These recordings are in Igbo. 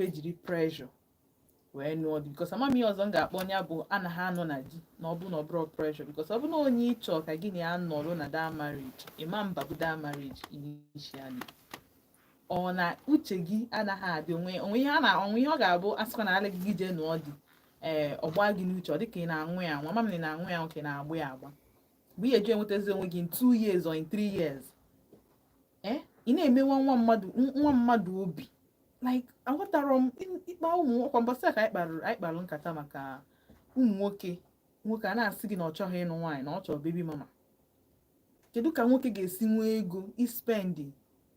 Ejiri pressure wee nụọ di, because ama m ihe ọzọ m ga-akpọ onye bụ anaghị anọ na di na ọ bụ na ọ bụrụ pressure, because ọ bụ na onye ịchọ ka gị na ya nọrọ na that marriage, ịma mbabu that marriage initially, ọ na uche gị anaghị adị onwe onwe ihe a na onwe ihe ọ ga-abụ asịkwa na alị gị jee nụọ di. Ee, ọgba gị n'uche, ọ dị ka ị na-aṅụ ya anwụ. Ama m na ị na-aṅụ ya anwụ ka ị na-agbụ ya agba. Mgbe ị ga-eji enwetazi onwe gị in 2 years or in 3 years, ee, ị na-emewa nwa mmadụ obi. Like, aghọtara m ịkpa ụmụ ọkwa mbọsị a ka anyị kparụ nkata maka ụmụ nwoke. Nwoke a na-asị gị na ọ chọghị ịnụ nwaanyị, na ọ chọrọ baby mama. Kedu ka nwoke ga-esi nwee ego ispend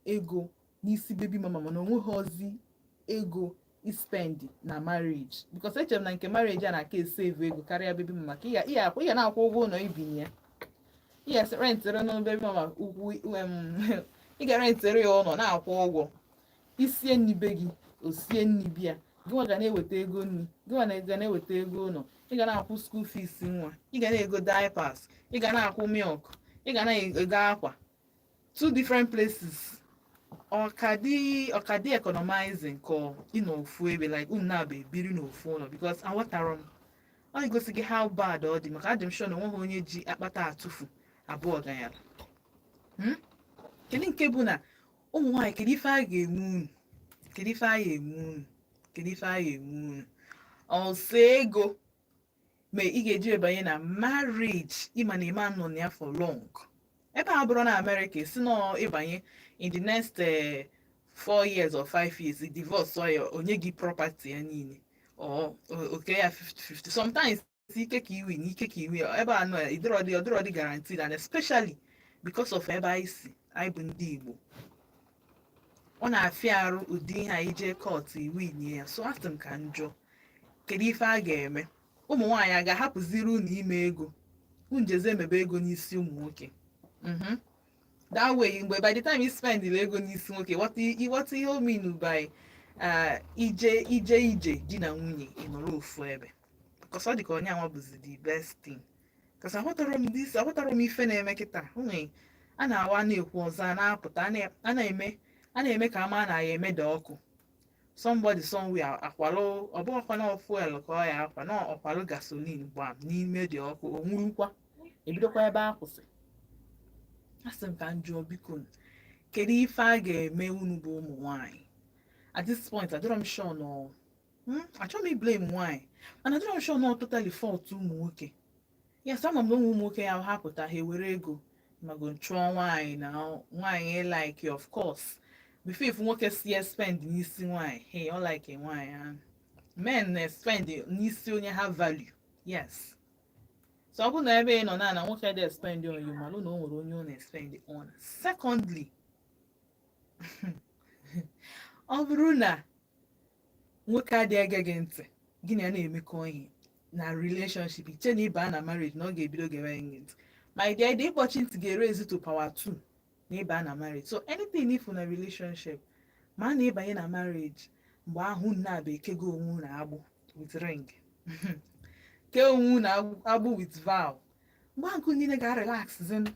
ego n'isi baby mama, mana o nweghị ozi ego ispend na marriage? Because echere m na nke marriage a na-aka esave ego karịa baby mama, ka ị ga na-akwụ ụgwọ ụlọ ibinye ya, ị ga rentịrị na baby mama ukwu, ị ga rentịrị ya ụlọ, na-akwụ ụgwọ isie nri be gị, o sie nri bịa. Gị nwa ga na-eweta ego nri, gị nwa ga na-eweta ego ụlọ, ị ga na-akwụ school fees nwa, ị ga na-ego diapers, ị ga na-akwụ milk, ị ga na-ego akwa, two different places. Ọ ka dị economizing ka ị nọ ofu ebe, like unu na-abụ ebiri n'ofu ụlọ? Because aghọtara m, ọ igosi gị how bad ọ dị, maka adị m sure na onweghị onye ji akpata atụfu abụọ ganyara. Kedu nke bụ na ụmụ nwaanyị, kedu ife a ga-eme unu? Kedu ife a ga-eme unu? Kedu ife a ga-eme unu? Ọsọ ego ma ị ga-eji banye na marriage, ịma na ịma nọ na ya for long. Ebe a bụrụ na America, si nọ ịbanye in the next 4 years or 5 years, divorce ya, onye gị property ya niile or oke ya 50-50. Sometimes ike ka iwi na ike ka iwi ebe a nọ, ịdịrọdị ọdịrọdị guaranteed, and especially because of ebe anyị si, anyị bụ ndị Igbo, ọ na-afịa arụ ụdị ihe anyị jee court iwu inye ya. So asị m ka njọ, kedu ife a ga-eme? Ụmụ nwaanyị a ga-ahapụziri unu ime ego unu jeze emebe ego n'isi ụmụ nwoke? That way, mgbe by the time you spend ego n'isi nwoke, ịghọta ihe o mean by ije ije ije di na nwunye, ị nọrọ ofu ebe, because ọ dị ka onye anwa bụzi the best thing. Because aghọtara m this, aghọtara m ife na-eme kịta. Onwe a na-awa na-ekwu ọzọ, a na-apụta, a na-eme ka ama na ya emeda ọkụ. Somebody somewhere akwalụ, ọ bụghịkwa na fuel ka ọ ya akwa na ọkwalụ gasoline gbam n'ime dị ọkụ, o nwurukwa, ebidokwa ebe a kwụsị. Asị m ka m jụọ, biko, kedu ife a ga-eme unu bụ ụmụ nwanyị at this point? Adịrọ m sure nọ, achọghị m iblame nwaanyị, mana adịrọ m sure nọ totally fault ụmụ nwoke. Yes, ama m na ụmụ nwoke ya ha pụta, ha ewere ego mago chụọ nwaanyị na nwaanyị like, of course, before if nwoke si ya spend n'isi nwaanyị, hey, ọ like nwaanyị ahụ. Men na-spend n'isi onye ha value, yes. So ọ bụrụ na ebe ị nọ na nwoke dị spend on you, malụ na o nwere onye ọ na-spend on. Secondly, ọ bụrụ na nwoke adịghị ege gị ntị, gị na ya na-emekọ ihe na relationship, iche na ịba na marriage na ọ ga-ebido gewe gị ntị, my dear, ịdị ịkpọchi ntị ga-erezi to power 2 na ịba na marriage. So anything ifu na relationship, ma na ịbanye na marriage, mgbe ahụ unu na-abụ ekego onwe unu agbụ with ring, kee onwe unu agbụ with vow, mgbe ahụ niile ga-relax zin.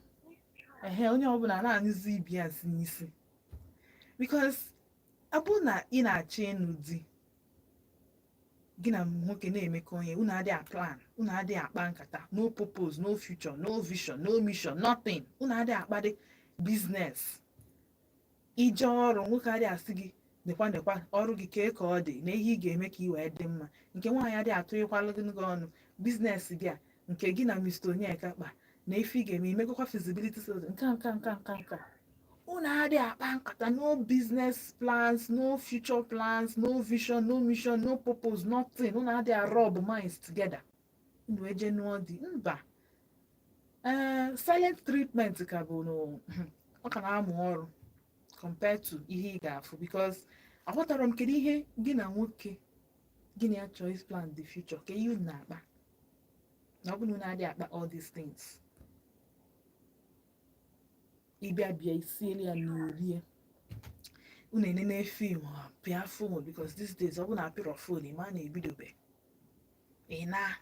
Ehe, onye ọbụla na-anyụzi ibi ya nsị n'isi, because ọ bụrụ na ị na-achọ ịnụ di, gị na nwoke na-emekọ ihe, unu adịghị plan, unu adịghị akpa nkata, no purpose, no future, no vision, no mission, nothing, unu adịghị akpadị business, ije ọrụ, nwoke adịghị asị gị nekwa nekwa ọrụ gị, kee ka ọ dị na ihe ị ga-eme ka ị wee dị mma, nke nwaanyị adịghị atụnyekwalụ gị ọnụ business gị a, nke gị na Mr. Onyeka kpa na ife ị ga-eme, imegokwa feasibility study, nka nka nka nka nka, unu adịghị akpa nkata, no business plans, no future plans, no vision, no mission, no purpose, nothing, unu adịghị rub minds together, unu eje nụọ di. Mba, ee, silent treatment ka bụ no, ọ ka na-amụ ọrụ compared to ihe ị ga-afụ, because aghọtara m, kedu ihe gị na nwoke gị na ya choice plan the future, ka ihe unu na-akpa na ọ bụ na unu adịghị akpa all these things? Ịbịa bịa isielu ya na orie, unu enene film, pịa phone, because these days ọ bụ na apịrọ phone, ma na-ebidobe ị na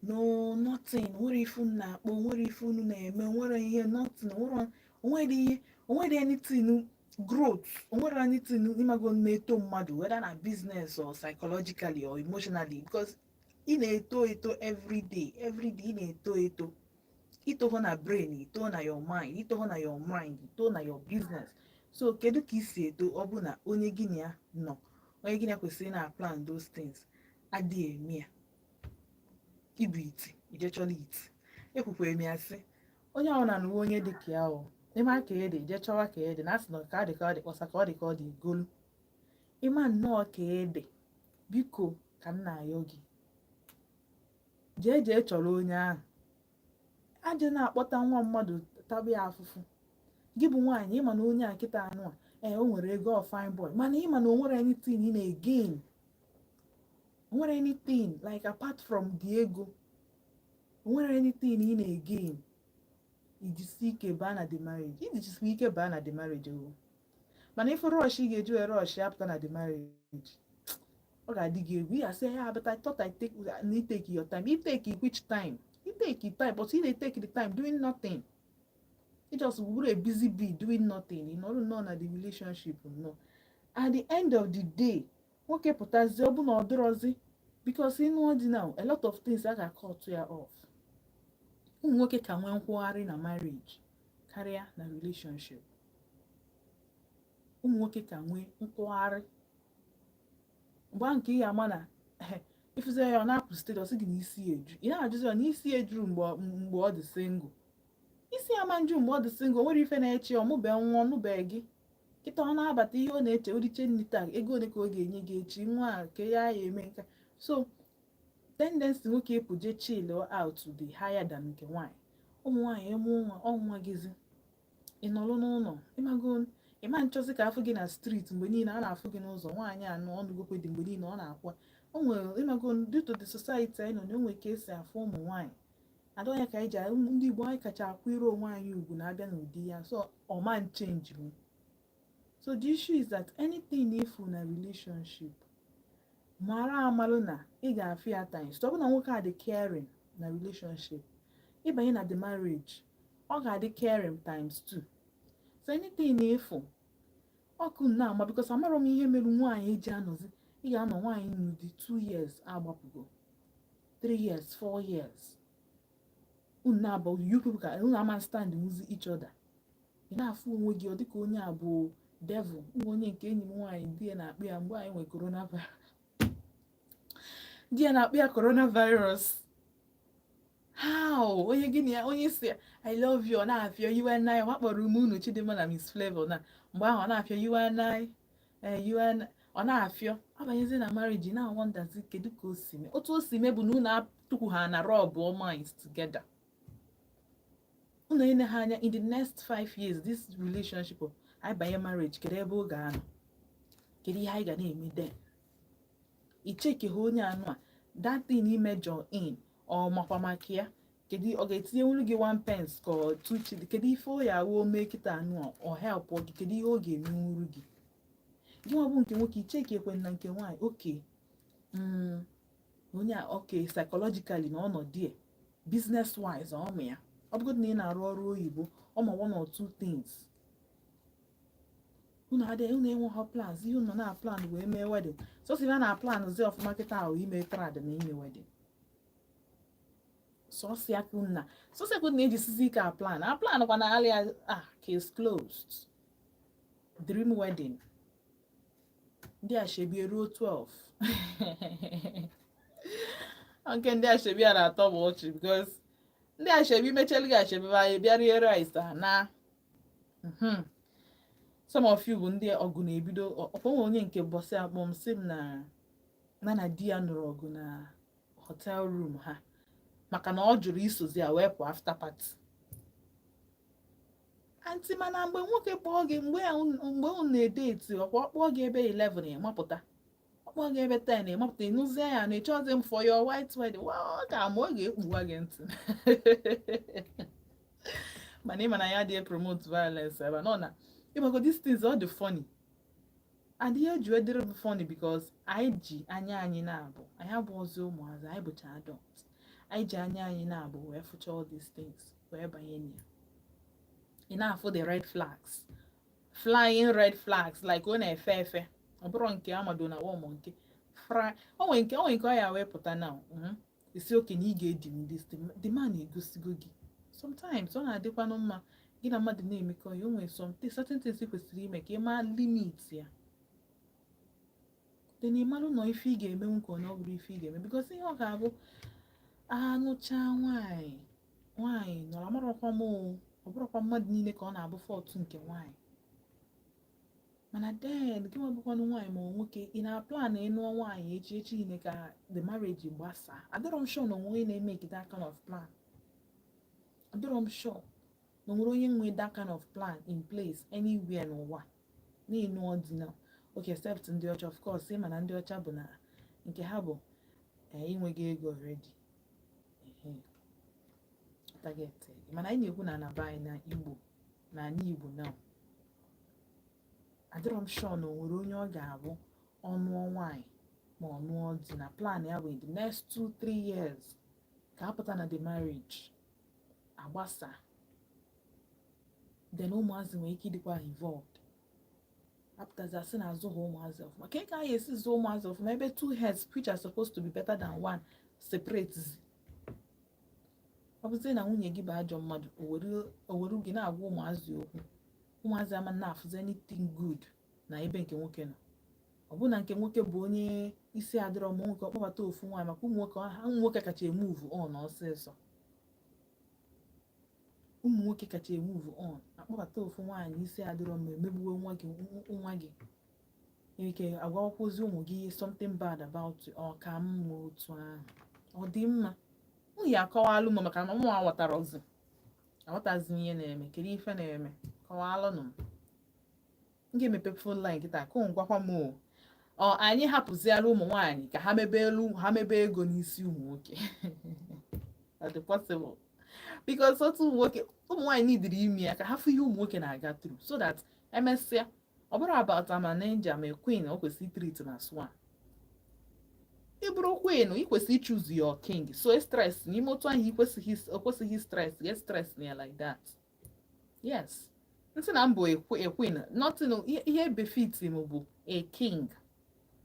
no nothing, nwere ife unu na-akpọ, nwere ife unu na-eme, nwere ihe, nothing, nwere onwere ihe, onwere anything. Growth, o nwere anything ịmago na-eto mmadụ, whether na business or psychologically or emotionally, because ị na-eto eto every day, every day ị na-eto eto. Itoho na brain, ito na your mind, itoho na your mind, ito na your business. So kedu ka isi eto ọ bụ na onye gị na ya nọ, onye gị na ya kwesịrị na plan those things, adịghị eme ya? Ịbụ iti ije chọrọ iti. Ekwukwere m ya sị, onye ọbụla nụwa onye dị ka ya, o ịma ka ede je chọwa ka ede na asị na ka dị ka ọ dị, kpọsa ka ọ dị ka ọ dị golu. Ịma nnọọ ka ede, biko, ka m na-ayọ gị, jee jee chọrọ onye ahụ. Aje na-akpọta nwa mmadụ taba ya afụfụ. Gị bụ nwaanyị, ịma na onye a kịta anụ a, ee, o nwere ego, ọ fine boy, mana ịma na o nwere anything ị na-again, o nwere anything like apart from the ego, o nwere anything ị na-again. Ijisi ike baa na the marriage, ijisikwa ike baa na the marriage o. Mana ife rush ị ga-eji wee rush apụta na the marriage, ọ ga-adị gị egwu. Ị ga-asị ya, "But I thought I take na." You take your time. You take which time? You take your time, but you dey take the time doing nothing. You just bụrụ a busy bee doing nothing. Ị nọrọ nnọọ na the relationship nnọọ. At the end of the day, nwoke pụtazie, ọ bụ na ọ dịrọzi, because ịnụọ dị now, a lot of things a ga-cut ya off. Ụmụ nwoke ka nwee nkwụgharị na marriage karịa na relationship. Ụmụ nwoke ka nwee nkwụgharị mgbe ahụ nke ị ga-ama na ịfụzi ya, ọ na-apụ steady, ọ sị gị na isi ya eju. Ị na-ajụzi ya na isi ya ejuru mgbe ọ dị single. Isi ya ma nju mgbe ọ dị single. O nwere ife na-eche ọ mụbe nwa ọnụbe gị. Kịta ọ na-abata, ihe ọ na-eche, oriche nri taa, ego ole ka ọ ga-enye gị echi, nwa a ka ya ya eme nka. So tendency nwoke ịpụ jee chill out dị higher than nke nwaanyị. Ụmụ nwaanyị ịmụ nwa, ọnwa gịzi ị nọrọ n'ụlọ, ịmago ịma nchọzi ka afụ gị na street mgbe niile a na-afụ gị n'ụzọ. Nwaanyị anụ ọnụgokwe dị mgbe niile ọ na-akwa o nwere, ịmago, due to the society anyị nọ na, o nwere ka esi afụ ụmụ nwaanyị ada ka anyị ji ndị Igbo anyị kacha akwụ ire onwe anyị ugwu na-abịa n'ụdị ya. So ọma change m. So the issue is that anything ifu na relationship, mara amalụ na ị ga-afụ ya times. Ọ bụ na nwoke a dị caring na relationship, ịbanye na the marriage, ọ ga-adị caring times two. So anything na-efu ọkụ na-ama, because amarọ m ihe mere nwaanyị eji anọzi. Ị ga-anọ nwaanyị n'ụdị 2 years agbapụgo, 3 years, 4 years, unu na-abụ, you people ka unu ama stand nwuzi each other. Ị na-afụ onwe gị, ọ dịka onye a bụ devil. Ụmụ onye nke enyi m nwaanyị, di ya na-akpụ ya mgbe anyị nwe coronavirus, di ya na-akpụ ya coronavirus. How onye gịnị ya, onye si "I love you," ọ na-afịọ "you and I." Ọ kpọrọ ume unu Chidimma na Miss Flavor na mgbe ahụ, ọ na-afịọ "you and I," you and ọ na-afịọ abanyezi na marriage na wonderzi kedu ka o si mee. Otu o si mee bụ na unu atụkwu ha na rub all minds together. Unu ene ha anya in the next 5 years, this relationship of anyị banye marriage, kedu ebe ọ ga-anọ, kedu ihe anyị ga na-eme? Then icheke ha onye anụ a, that thing imejọ in ọ makwa maka ya, kedu ọ ga-etinyewuru gị one pence ka ọ two chili? Kedu ife ọ ya awụ mee kịta anụ a, ọ help gị? Kedu ihe ọ ga-emenwuru gị? Gị nwa bụ nke nwoke, icheke ekwe na nke nwaanyị oke onye a, oke psychologically na ọnọdụ a, business wise, ọmụ ya, ọ bụgodị na ị na-arụ ọrụ oyibo, ọ ma one or two things. Unu adịghị, unu enweghị plans. Ihe unu na plan wee mee wedding, so si na na plan zi ọfụma kịta ahụ, ime trad na ime wedding, sọsị aka unu na sọsị aka unu na-ejisizi ike a plan a plan kwa na alịa. Ah, case closed. Dream wedding, ndị ashebi eruo 12. Nke ndị ashebi a na-atọ m ọchị, because ndị ashebi mechelu gị ashebi anyị bịa rie rice a na some of you bụ ndị ọgụ na-ebido ọkwa. Nwe onye nke bọsị akpọ m, sị m na di ya nụrụ ọgụ na hotel room ha maka na ọ jụrụ isozi ya wee pụọ after party. Aunty, mana mgbe nwoke kpọọ gị, mgbe unu na-edate, ọkwa ọ kpọọ gị ebe 11, ịmapụta. Ọ kpọọ gị ebe 10, ịmapụta. Ịnụzie ya na ịchọzi m for your white wedding. Ọ ga-ama, ọ ga-ekpuwa gị ntị. Mana ịma na ya adịghị promote violence ebe a nọ na ịgbago these things. Ọ dị funny, and ihe eji dịrị bụ funny because anyị ji anya anyị na-abụ, anyị abụghịzi ụmụazị, anyị bụcha adult. Anyị ji anya anyị na-abụ wee fụcha all these things wee banye na ya. Ị na-afụ the red flags. Flying red flags, like ọ na-efe efe, ọ bụrụ nke amado na wọm nke fra o nwere nke o nwere nke ọ ya wepụta now, isi oke na ị ga-edi this thing. The man egosigo gị. Sometimes ọ na-adịkwanụ mma gị na mmadụ na-emekọ ya, o nwere some certain things ị kwesịrị ime ka ị maa limit ya, then ị malụ nọ ife ị ga-emenwu ka ọ na ọ bụrụ ife ị ga-eme, because ihe ọ ga-abụ anụcha nwaanyị, nwaanyị nọrọ amarọkwa m o, ọ bụrụkwa mmadụ niile ka ọ na-abụ fault nke nwaanyị. Mana then gị nwa bụkwanụ nwaanyị ma ọ nwoke, ị na-aplan ịnụọ nwaanyị echi echi niile ka the marriage gbasaa? Adịrọ m sure na onwe onye na-emeke that kind of plan. Adịrọ m sure na onwere onye nwe that kind of plan in place anywhere n'ụwa na-ịnụọ di na, okay, except ndị ọcha, of course. Ịma na ndị ọcha bụ na nke ha bụ inweghị ego already. Ehe, target. Mana anyị na-ekwu na anaba anyị na Igbo, na ala Igbo now, adịrọ m sure na o nwere onye ọ ga-abụ ọnụọ nwaanyị ma ọ nụọ di na plan ya bụ in the next 2-3 years ka apụta na the marriage agbasa, then ụmụazị nwere ike ịdịkwa involved. Apụtazi asị na azụ ha ụmụazị ọfụma. Ka a ga-esi zụọ ụmụazị ọfụma ebe two heads which are supposed to be better than one separate? Ọ bụzie na nwunye gị bụ ajọ mmadụ, o were gị na-agwa ụmụazị okwu, ụmụazị ama na-afụzi anything good na ebe nke nwoke nọ. Ọ bụ na nke nwoke bụ onye isi adịrọ ma nwoke ọkpọbata ofu nwaanyị, maka ụmụ nwoke, ụmụ nwoke kacha emove on ọsịsọ. Ụmụ nwoke kacha emove on. Akpọbata ofu nwaanyị isi adịrọ ma emegbuwe nwa gị, nwa gị nwere ike agwakwụzi ụmụ gị something bad about you. Ọ ka mma otu ahụ? Ọ dị mma? M ya akọwalụ m, maka na mụ aghọtara ozi, aghọtazi ihe na-eme. Kedu ife na-eme? Kọwalụnụ m. M ga-emepe phone line kịta ka ụmụ gwakwa m. O ọ anyị hapụziala ụmụ nwaanyị ka ha mebe elu, ha mebe ego n'isi ụmụ nwoke? Ọ dị possible? Because otu ụmụ nwoke, ụmụ nwaanyị nidiri ime ya ka ha fụ ihe ụmụ nwoke na-aga through, so that emesịa, ọ bụrụ about am an angel, am a queen, o kwesịrị treat na swan. Ị bụrụ queen, ị kwesịrị choose your king. So stress n'ime otu ahụ, ị kwesịghị, o kwesịghị stress, get stress na ya like that. Yes, nsị na m bụ a queen, nothing ihe befit m bụ a king.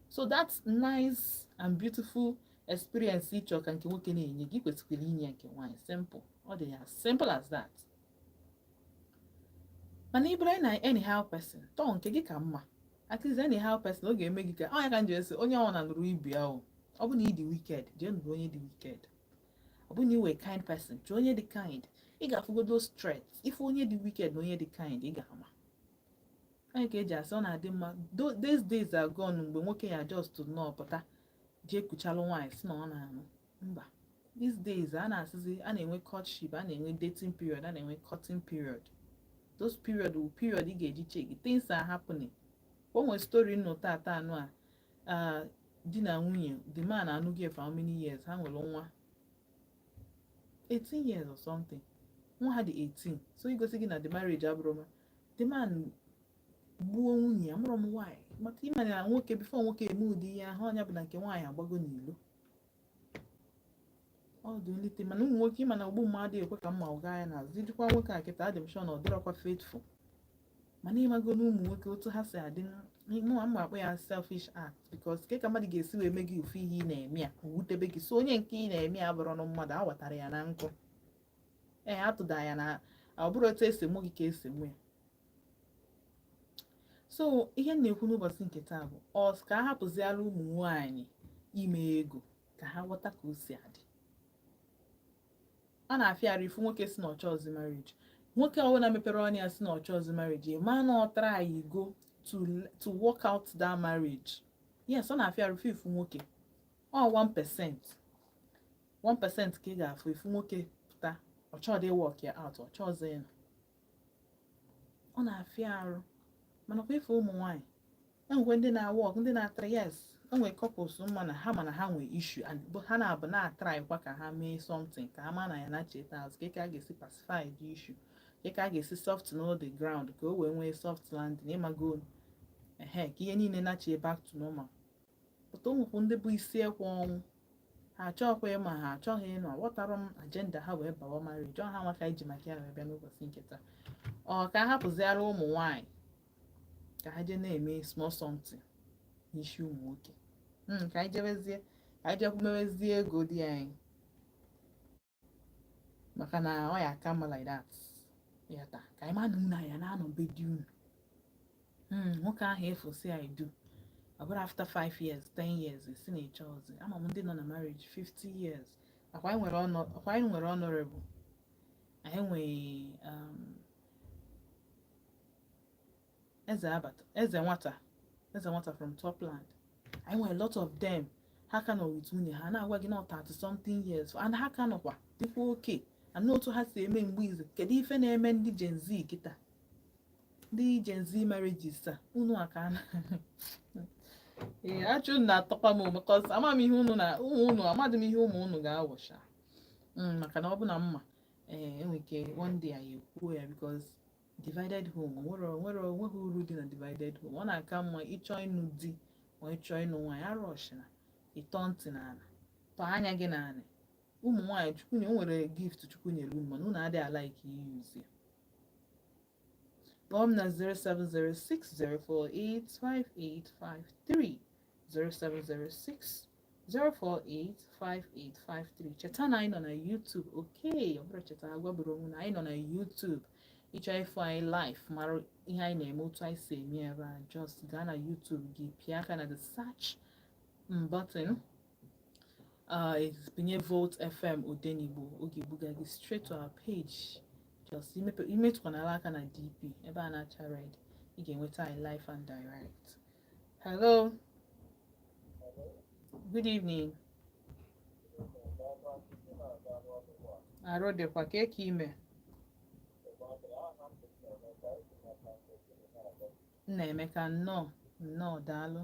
So that's nice and beautiful experience. Ịchọ ka nke nwoke na-enye gị, kwesịkwara inye nke nwaanyị. Simple, ọ dị ya simple as that. Mana ị bụrụ na anyhow person tọọ nke gị ka mma, at least anyhow person ọ ga-eme gị ka ọ ya ka m ji esi onye ọ na nụrụ ibi ahụ. Ọ bụ na ị dị wicked, jee nụrụ onye dị wicked. Ọ bụ na ị wee kind person, chọọ onye dị kind. Ị ga-afụgodo straight ife onye dị wicked na onye dị kind, ị ga-ama. Onye ka eji asị ọ na-adị mma. These days are gone mgbe nwoke ya just nọọ pụta jee kuchalụ nwaanyị si na ọ na-anụ. Mba, these days a na-asịzi a na-enwe courtship, a na-enwe dating period, a na-enwe courting period. Those period wụ period ị ga-eji check things are happening. O nwere story nnụ tata anụ a, di na nwunye, the man anụghị for how many years, ha nwere nwa 18 years or something, nwa ha dị 18. So igosi gị na the marriage abụrụ ma the man gbuo nwunye ya. Mụrụ m nwaanyị, maka ịma na nwoke, before nwoke eme ụdị ihe ahụ, ọnya bụ na nke nwaanyị agbago n'ilo. Ọ dị nlite. Mana ụmụ nwoke, ịma na ogbu mmadụ ekwe ka mma ụga ya n'azụ ijikwa nwoke a kịta, adị m sure na ọ dịrọkwa faithful. Mana ịmago na ụmụ nwoke otu ha si adị, mụ ma akpọ ya selfish act, because ke ka mmadụ ga-esi wee mee gị ofu ihe ị na-eme ya o wutebe gị. So onye nke ị na-eme ya bụrụ na mmadụ awatara ya na nkụ, ee, atụda ya na ọ bụrụ otu esi mụ gị ka esi mụ ya. So ihe m na-ekwu n'ụbọchị nke taa bụ ọ ka a hapụziala ụmụ nwaanyị ime ego ka ha ghọta ka o si adị. Ọ na-afịa arụ ifu nwoke si na ọchọọzi marriage. Nwoke ọbụla mepere ọnụ ya si na ọchọọzi marriage, ma na ọ try go to work out that marriage. Yes, ọ na-afịa arụ ifu nwoke. Ọ 1%, 1% ka ị ga-afụ ifu nwoke pụta ọchọọdị work ya out, ọchọọzi ịnọ. Ọ na-afịa arụ. Mana kwa ife ụmụ nwaanyị, enwekwe ndị na-work, ndị na-atry. Yes, enwe couples mma na ha, mana ha nwee issue and ha na-abụ na-atry kwa ka ha mee something ka ha ma na ya na cheta azụ ka a ga-esi pacify the issue, ka a ga-esi soften the ground ka o wee nwee soft landing, ịmago, ehe, ka ihe niile nachie back to normal. Pụta ụmụkwụ ndị bụ isi ekwe ọnwụ, ha achọghịkwa ịma, ha achọghị ịnụ. Aghọtara m agenda ha wee bawa marriage. Ọ ha nwa ka anyị ji maka ya wee bịa n'ụbọchị nke taa. Ọ ka a hapụziara ụmụ nwaanyị. Ka ha jee na-eme small something n'isi ụmụ nwoke. Ka anyị jebezie, ka anyị jekwu mewezie ego dị anyị, maka na ọ ya aka mma like that. Ya taa ka anyị ma na unu ya na-anọ be di unu. Nwoke ahụ efu si I do, ọ bụrụ after 5 years, 10 years, esi na ịchọ ọzọ. Ama m ndị nọ na marriage 50 years. Akwa anyị nwere honorable, anyị nwere eze abata, eze nwata, eze nwata from Topland. Anyị nwere a lot of them. Ha ka nọ with nwunye ha, na-agwa gị na 30 something years, and ha ka nọkwa dịkwa oke and otu ha si eme mgbe izu. Kedu ife na-eme ndị Gen Z kịta, ndị Gen Z marriages a unu aka na ee achụ na-atọkwa m, because ama m ihe unu na ụmụ unu, amadị m ihe ụmụ unu ga-awọcha, maka na ọ bụ na mma ee enwe ike one day anyị ekwuo ya, because divided home nwere onweghị uru dị na divided home. Ọ na-aka mma ịchọ ịnụ di ma ịchọ ịnụ nwaanyị, arọshina ịtọ ntị n'ala, tọọ anya gị n'ala. Ụmụ nwaanyị, Chukwu nye o nwere gift Chukwu nyere unu, mana unu adịghị a-like iyuzi ya. Kpọọ m na 07060485853, 07060485853. Cheta na anyị nọ na YouTube. Okay, ọ bụrụ cheta agwaburu m na anyị nọ na YouTube. Ịchọ ịfụ anyị live, mara ihe anyị na-eme, otu anyị si eme ebe a, just gaa na YouTube gị, pịa aka na the search button, pinye Volt FM Odenigbo, oge ebuga gị straight to our page. Just imetụkwanala aka na DP ebe a na-acha red, ị ga-enweta anyị live and direct. Hello, good evening. Arụ dịkwa ka eke ime. Nnaemeka, nnọọ nnọọ, daalụ.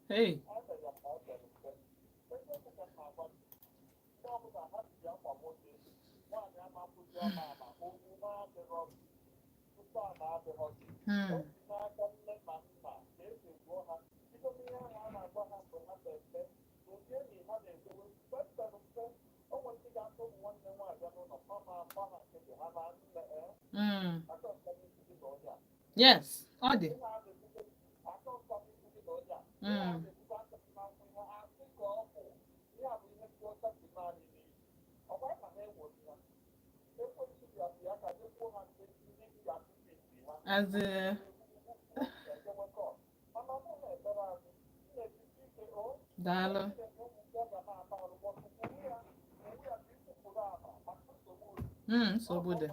Hey. Yes, ọ dị. As in, daalụ. Nsogbu dị.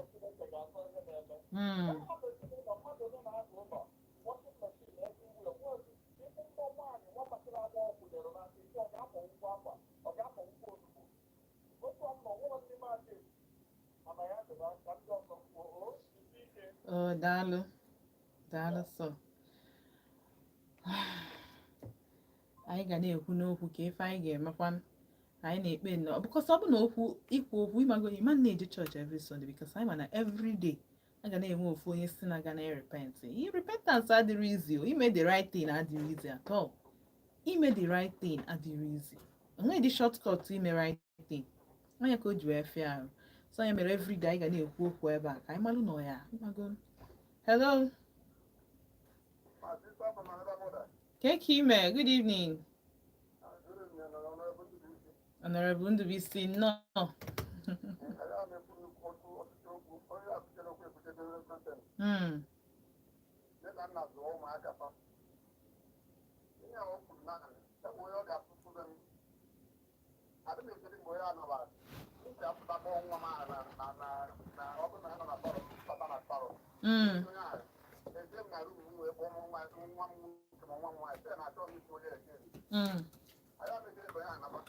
Oh, daalụ. Daalụ sọ. Anyị ga na-ekwu n'okwu ka ife anyị ga-emekwa, anyị na-ekpe nnọọ, because ọ bụ na okwu ikwu okwu ịmago ịma na-eje chọọchị every Sunday, because anyị ma na every day a ga na-enwe ofu onye si na ga na-repent. Ihe repentance adịrị easy o. Ime the right thing adịrị easy at all. Ime the right thing adịrị easy. Enweghị dị shortcut to ime right thing. Onye ka o ji wee fịa arụ. So ya mere everyday anyị ga na-ekwu okwu ebe a ka anyị malụ nọ ya. Ịmago. Hello. Keke ime, good evening. Honorable Ndubisi, nnọọ. Nne na nna zụọ ụmụaka fa. Ihe a o kwuru naanị ebe onye ọ ga-afụfụbe m adị m echere mgbe onye anabara m ji apụta kpọọ nwa m ahụ na ọ bụrụ na ya nọ na parlour, bata na parlour. Onye ahụ eje m na room m wee kpọọ m nwa nwa m nwoke ma nwa m nwaanyị sị ya na achọghị m isi onye eke. Anyị amechere ka onye anaba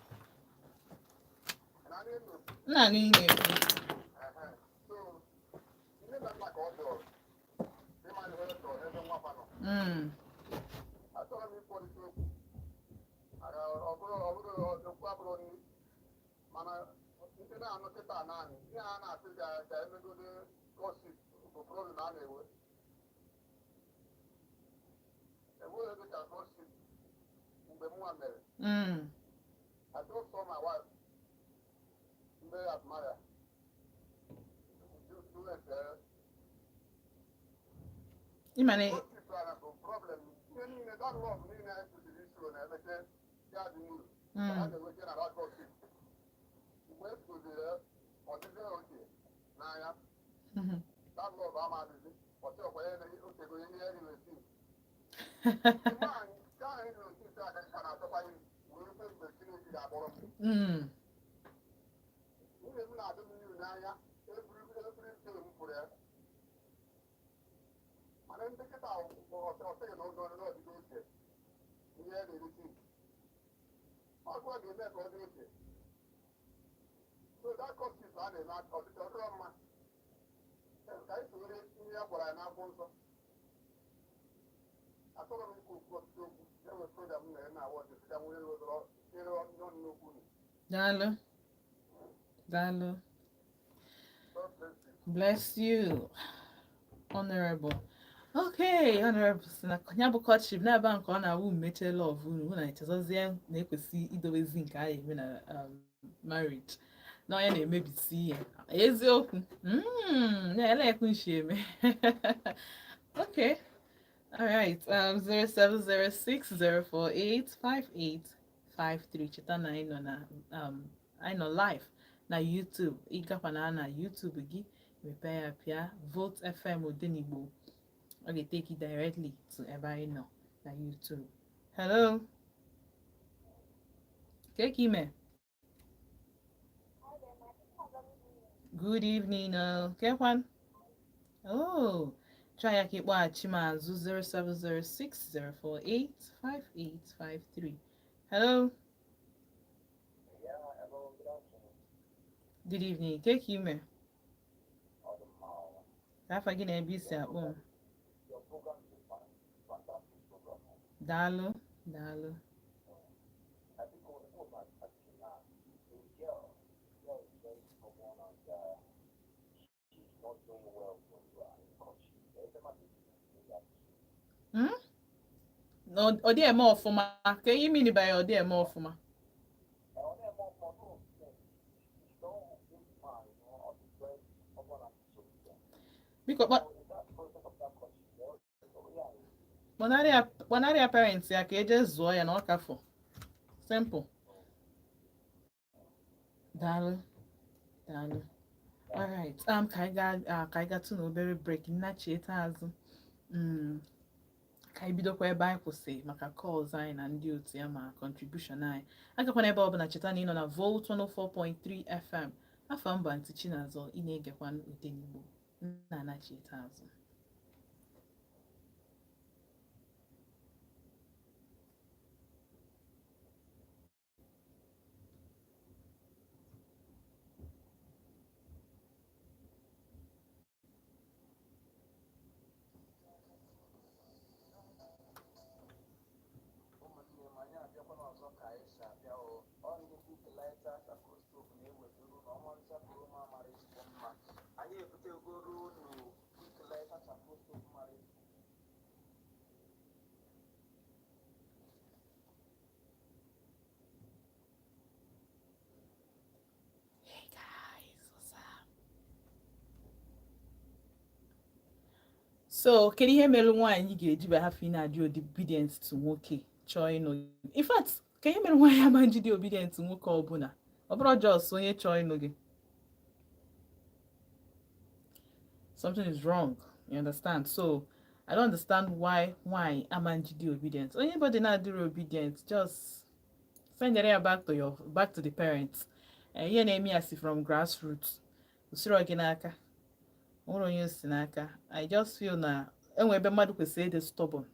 na anyị na-ekwu. Nna anyị na-ekwu. Ehe. So nne na nna ka ọ dụrụ ịma ihe ọ chọrọ ebe nwa fa nọ. Achọrọ m ịkpọlite okwu. Ọ bụrụ okwu abụrụ nri, mana ndị na-anụ kịta naanị ihe a na-asị ga emegode gossip bụ problem a na-enwe enweghị dị ka gossip mgbe mụnwa mere. I just saw my wife mgbe admire do it. Ịma na Gossip a bụ problem. Ihe niile, that love niile anyị kwesịrị isoro na-emeche ya dị n'uru. A ga-enweta na that gossip mgbe e goziri ya, ọ dịzie oche n'anya. That love ama adịzi ọtị ọkwa ya na otego ihe ya riri esi nwaanyị nke ahụ riri esi aka ka na-achọkwa ihe wee rute mgbe Chineke ga-akpọrọ m. Nwunye m na-adị m n'ihu n'anya every day m pụrụ ya, mana ndị nkịta ọsịghị na ụlọ n'ọdịgo oche ihe ya na-erisi ọgụ ọ ga-eme ka ọ dị oche. So that gossip a na-eme ọdịdị ọdịrọ mma. Ka anyị sonyere ihe ya gwara ya n'akwụkwọ nsọ. Achọrọ m ikwu okwu ọtụtụ okwu. Enwere program m na-eme na awọdụ ka m nwere ịrụ ọnụ n'okwu. Daalụ. Daalụ. God bless you. Bless you, Honorable. Okay, Honorable si na ya bụ courtship na-aba nke ọ na-awụ mmeche love unu hụ na echezọzie na-ekwesị idowezi nke a eme na marriage na onye na-emebisi ihe eziokwu na-ele nshi eme. Okay, alright, 07060485853. Cheta na anyị nọ na anyị nọ live na YouTube. Ịgakwa na YouTube gị, mepee ya, pịa Volt FM Odenigbo, ọ ga-etake you directly to ebe anyị nọ na YouTube. Hello, keke ime, good evening. Kekwan? Oh, try ya ka ịkpọghachi m azụ 07060485853. Hello. Yeah, hello, good afternoon. Good evening. Keke ime? Ka afa gị na ebe isi akpọ m? Your program is a fantastic program. Daalụ, daalụ. I think what was asking now, the girl is very stubborn and she's not doing well for you and in courtship. There's a matter that Hmm? Na ọ dị eme ọfụma ka ihe mean by ọ dị eme ọfụma? I only more for no, she's not this man, all the very stubborn and disobedient. Biko So in that process of that courtship, yeah, kpọnarị ya parents ya ka eje zụọ ya na ọ kafọ simple. Daalụ, daalụ. Alright, ka anyị gaa ka anyị gatụ n'obere break, nnachieta azụ ka anyị bidokwa ebe anyị kwụsị maka calls anyị na ndị otu ya ma contribution anyị. Agakwana ebe ọbụla. Cheta na ị nọ na Volt 104.3 FM. Afọ mba ntị Chinazọ, ị na-egekwa Odenigbo. Nna anachieta azụ. Ụmụnne m, anyị abịakwana ọzọ ka anyị si abịa o. Ọ nnukwu Delightas Acroscope na-ewetara unu ọmarịcha koroma mara ezigbo mma. Anyị ebutegoro unu Quick Lighter. So kedu ihe mere nwaanyị ga-eji ba hafụ ị na-adị obedient to nwoke chọọ ịnụ? In fact, ka ihe mere nwaanyị ama nji dị obedient to nwoke ọbụla, ọ bụrụ just onye chọọ ịnụ gị, something is wrong, you understand? So I don't understand why nwaanyị ama nji dị obedient. Onye body na-adịrị obedient, just send ya back to the parents. Ihe na-eme ya si from grassroots, usoro gị n'aka, nwere onye si n'aka. I just feel na enwe ebe mmadụ kwesịrị ịdị stubborn,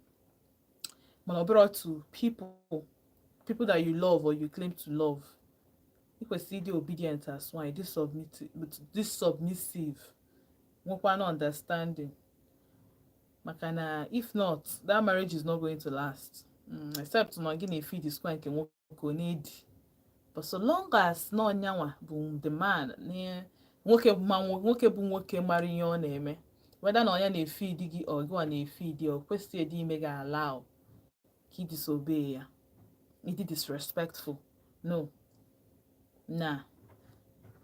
mana ọ bụrụ to people that you love or you claim to love. Ị kwesịrị ịdị obedient as nwanyị, dị submissive, nwekwana understanding, maka na if not, that marriage is not going to last, except na gị na-efe square nke nwoke ọ na-edi. But so long as na ọnyanwa bụ the man, nwoke ma nwoke bụ nwoke mara ihe ọ na-eme, whether na ọnya na-efeed gị or gịwa na-efeed, ọ kwesịrị ịdị ime gị allow ka ị disobey ya, ịdị disrespectful. No na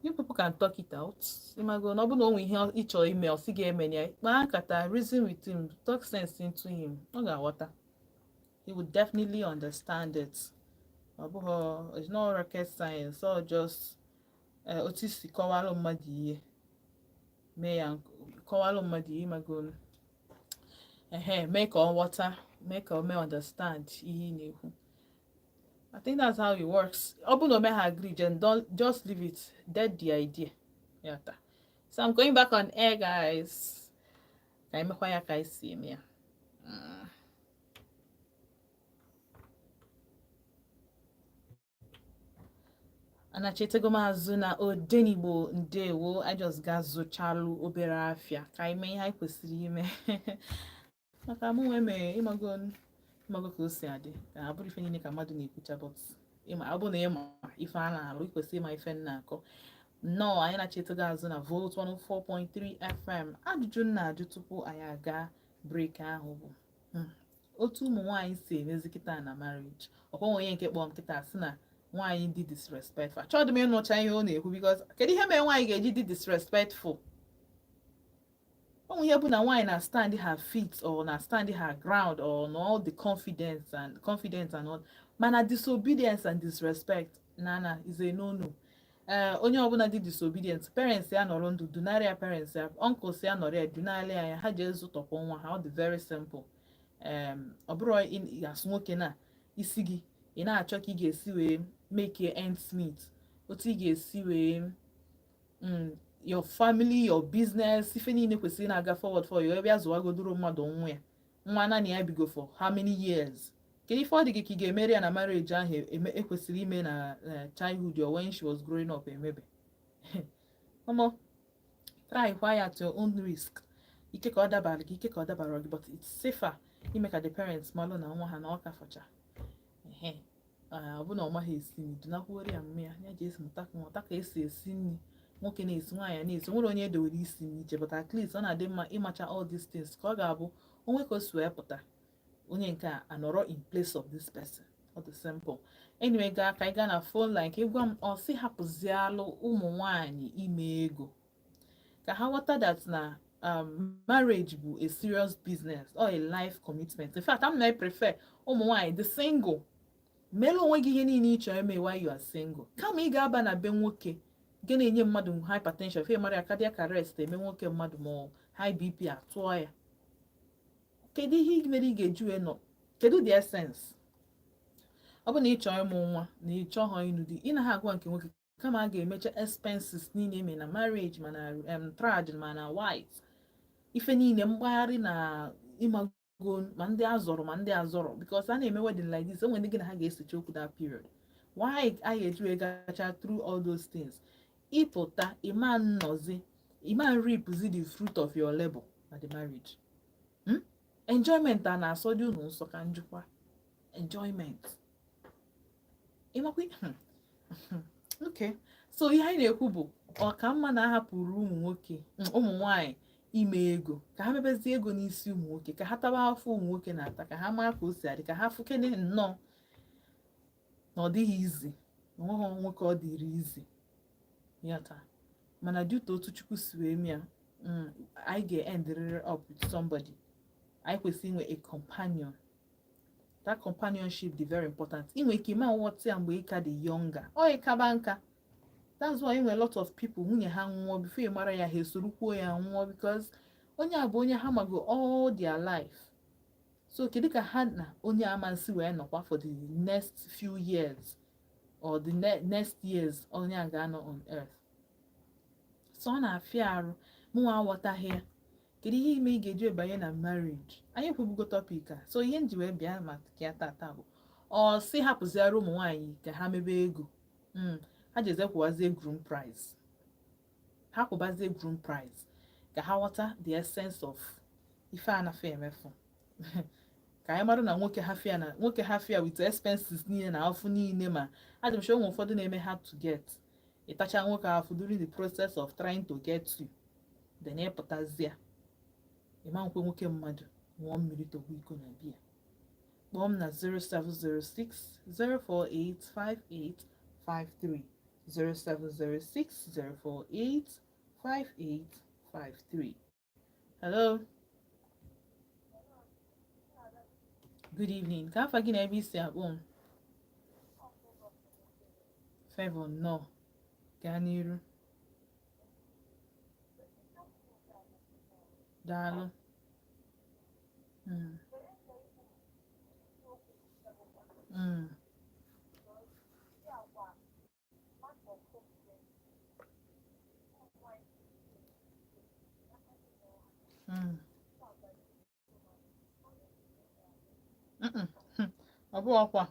you people can talk it out. Ịmago na ọ bụrụ na o nwee ihe ị chọrọ ime, ọ sị gị eme ya, kpaa nkata, reason with him, talk sense into him, ọ ga-aghọta. He would definitely understand it. Ọ bụghị, it's not rocket science, or just otu isi kọwalụ mmadụ ihe, mee ya, kọwalụ mmadụ ihe, ịmago, ehe, mee ka ọ ghọta, mee ka ọ mee understand ihe ị na-ekwu. I think that's how it works. Ọ bụrụ na o mee ha agree, then don't, just leave it, dead the idea. Yeah. So I'm going back on air, guys. Ka anyị mekwa ya ka anyị si eme ya. Anachetego m azụ na Odenigbo. Ndewo. I just ga zụchalụ obere afịa ka anyị mee ihe anyị kwesịrị ime, maka mụ nwee mee. Ịmago, ịmago ka o si adị, ka abụrụ ife niile ka mmadụ na-ekwucha, but ịma, ọ bụ na ịma ife a na-alụ, ị kwesịrị ịma ife m na-akọ. Nnọọ, anyị na-achetego azụ na Volt 104.3 FM. Ajụjụ m na-ajụ tupu anyị aga break ahụ bụ, otu ụmụ nwaanyị si emezi kịta na marriage. Ọkwa onye nke kpọọ m kịta sị na nwaanyị dị disrespectful. Achọghị m ịnụcha ihe ọ na-ekwu, because kedu ihe mere nwaanyị ga-eji dị disrespectful? Ọ ihe bụ na nwaanyị na stand her feet or na stand her ground or na all the confidence and all, mana disobedience and disrespect na is a no no. Ee, onye ọbụla dị disobedient, parents ya nọrọ ndụ, dunarị ya, parents ya, uncles ya nọrọ ya, dunarị ya, ha jee zụtọpụ nwa ha. Ọ dị very simple. Ọ bụrụ asụ nwoke na isi gị, ị na-achọ ka ị ga-esi wee make ends meet, otu ị ga-esi wee your family, your business, ife niile kwesịrị na-aga forward for you, ebe a zụwagodoro mmadụ nwa ya, nwa naanị ya bigo for how many years? Kedu ife ọ dị gị ka ị ga-emeri ya na marriage ahụ ekwesịrị ime na childhood or when she was growing up? Emebe ọmọ, try kwa ya at your own risk. Ike ka ọ dabara gị, ike ka ọ dabara gị, but it's safer ime ka the parents malụ na nwa ha na ọ ka fọcha. Ehe, ọ bụ na ọ maghị esi nri, dunakwuoro ya mme ya, ya ji esi mụta ka esi esi nri. Nwoke na-esi, nwaanyị na-esi, nwere onye edowere isi n'iche, but at least ọ na-adị mma ịmacha all these things, ka ọ ga-abụ onwe ka o si wee pụta, onye nke a anọrọ in place of this person. Ọ dị simple. Anyway, gaa ka anyị gaa na phone line ka ị gwa m, ọ sị hapụzialụ ụmụ nwanyị ime ego, ka ha ghọta that na marriage bụ a serious business or a life commitment. In fact, I'm na prefer ụmụ nwanyị the single, mere onwe gị ihe niile ị chọrọ ime while you are single, kama ị ga-aba na be nwoke gị na-enye mmadụ hypertension, fe mara ya, cardiac arrest eme nwoke mmadụ, ma ọ high BP atụọ ya. Kedu ihe mere ị ga-eji wee nọ? Kedu the essence? Ọ bụ na ị chọrọ ịmụ nwa na ị chọghọ ịnụ di, ị naghị agwa nke nwoke, kama a ga-emecha expenses niile eme na marriage, mana trad, mana white, ife niile, mgbagharị na ịmago, ma ndị azọrọ ma ndị azọrọ, because a na-eme wedding like this, enwere ndị gị na ha ga-esecha okwu that period. Why a ga-eji wee gacha through all those things, ịpụta ịma nnọzi, ịma reapzi the fruit of your labor na the marriage? Enjoyment a na-asọ dị unu nsọ ka njikwa enjoyment ịmakwa. Okay, so ihe anyị na-ekwu bụ, ọ ka mma na ahapụrụ ụmụ nwoke, ụmụ nwanyị ime ego, ka ha mebezie ego n'isi ụmụ nwoke, ka ha taba afọ ụmụ nwoke na-ata, ka ha mara ka o si adị, ka ha fụkene nnọọ na ọ dịghị izi, na onweghị nwoke ọ dịrị izi ya taa. Mana due to otu Chukwu si wee mịa, anyị ga-end up with somebody. Anyị kwesịrị inwe a companion. That companionship dị very important. Ị nwere ike ime nghọta ya mgbe ị ka dị younger, ọ ịkaba nka. That's why enwere a lot of people, nwunye ha nwụọ, before ị mara ya, ha esorokwuo ya nwụọ, because onye a bụ onye ha mago all their life. So kedu ka ha na onye amasị wee nọkwa for the next few years or the next years onye a ga-anọ on earth? So ọ na-afịa arụ. Mụnwa aghọtaghị ya. Kedu ihe ime ị ga-eji banye na marriage? Anyị ekwubugo topic a. So ihe m ji wee bịa maka ya tata bụ, ọ sị hapụziara ụmụ nwaanyị ka ha mebe ego. Ha jeze kwụwazie groom price, ha kwụbazie groom price, ka ha ghọta the essence of ife a nafe emefu, ka anyị mara na nwoke hafia, na nwoke hafia with expenses niile na afụ niile. Ma adị m sure ụmụ ụfọdụ na-eme hard to get. Ịtacha nwoke afụ during the process of trying to get you, then ịpụtazie, ịma nkwe nwoke mmadụ ṅụọ mmiri tọgbọ iko na biya. Kpọọ m na 0706 048 5853, 0706 048 5853. Hello, good evening. Ka afa gị na ebe isi akpọ m? Favor, nnọọ, gaa n'iru. Daalụ. Ọ bụ ọkwa.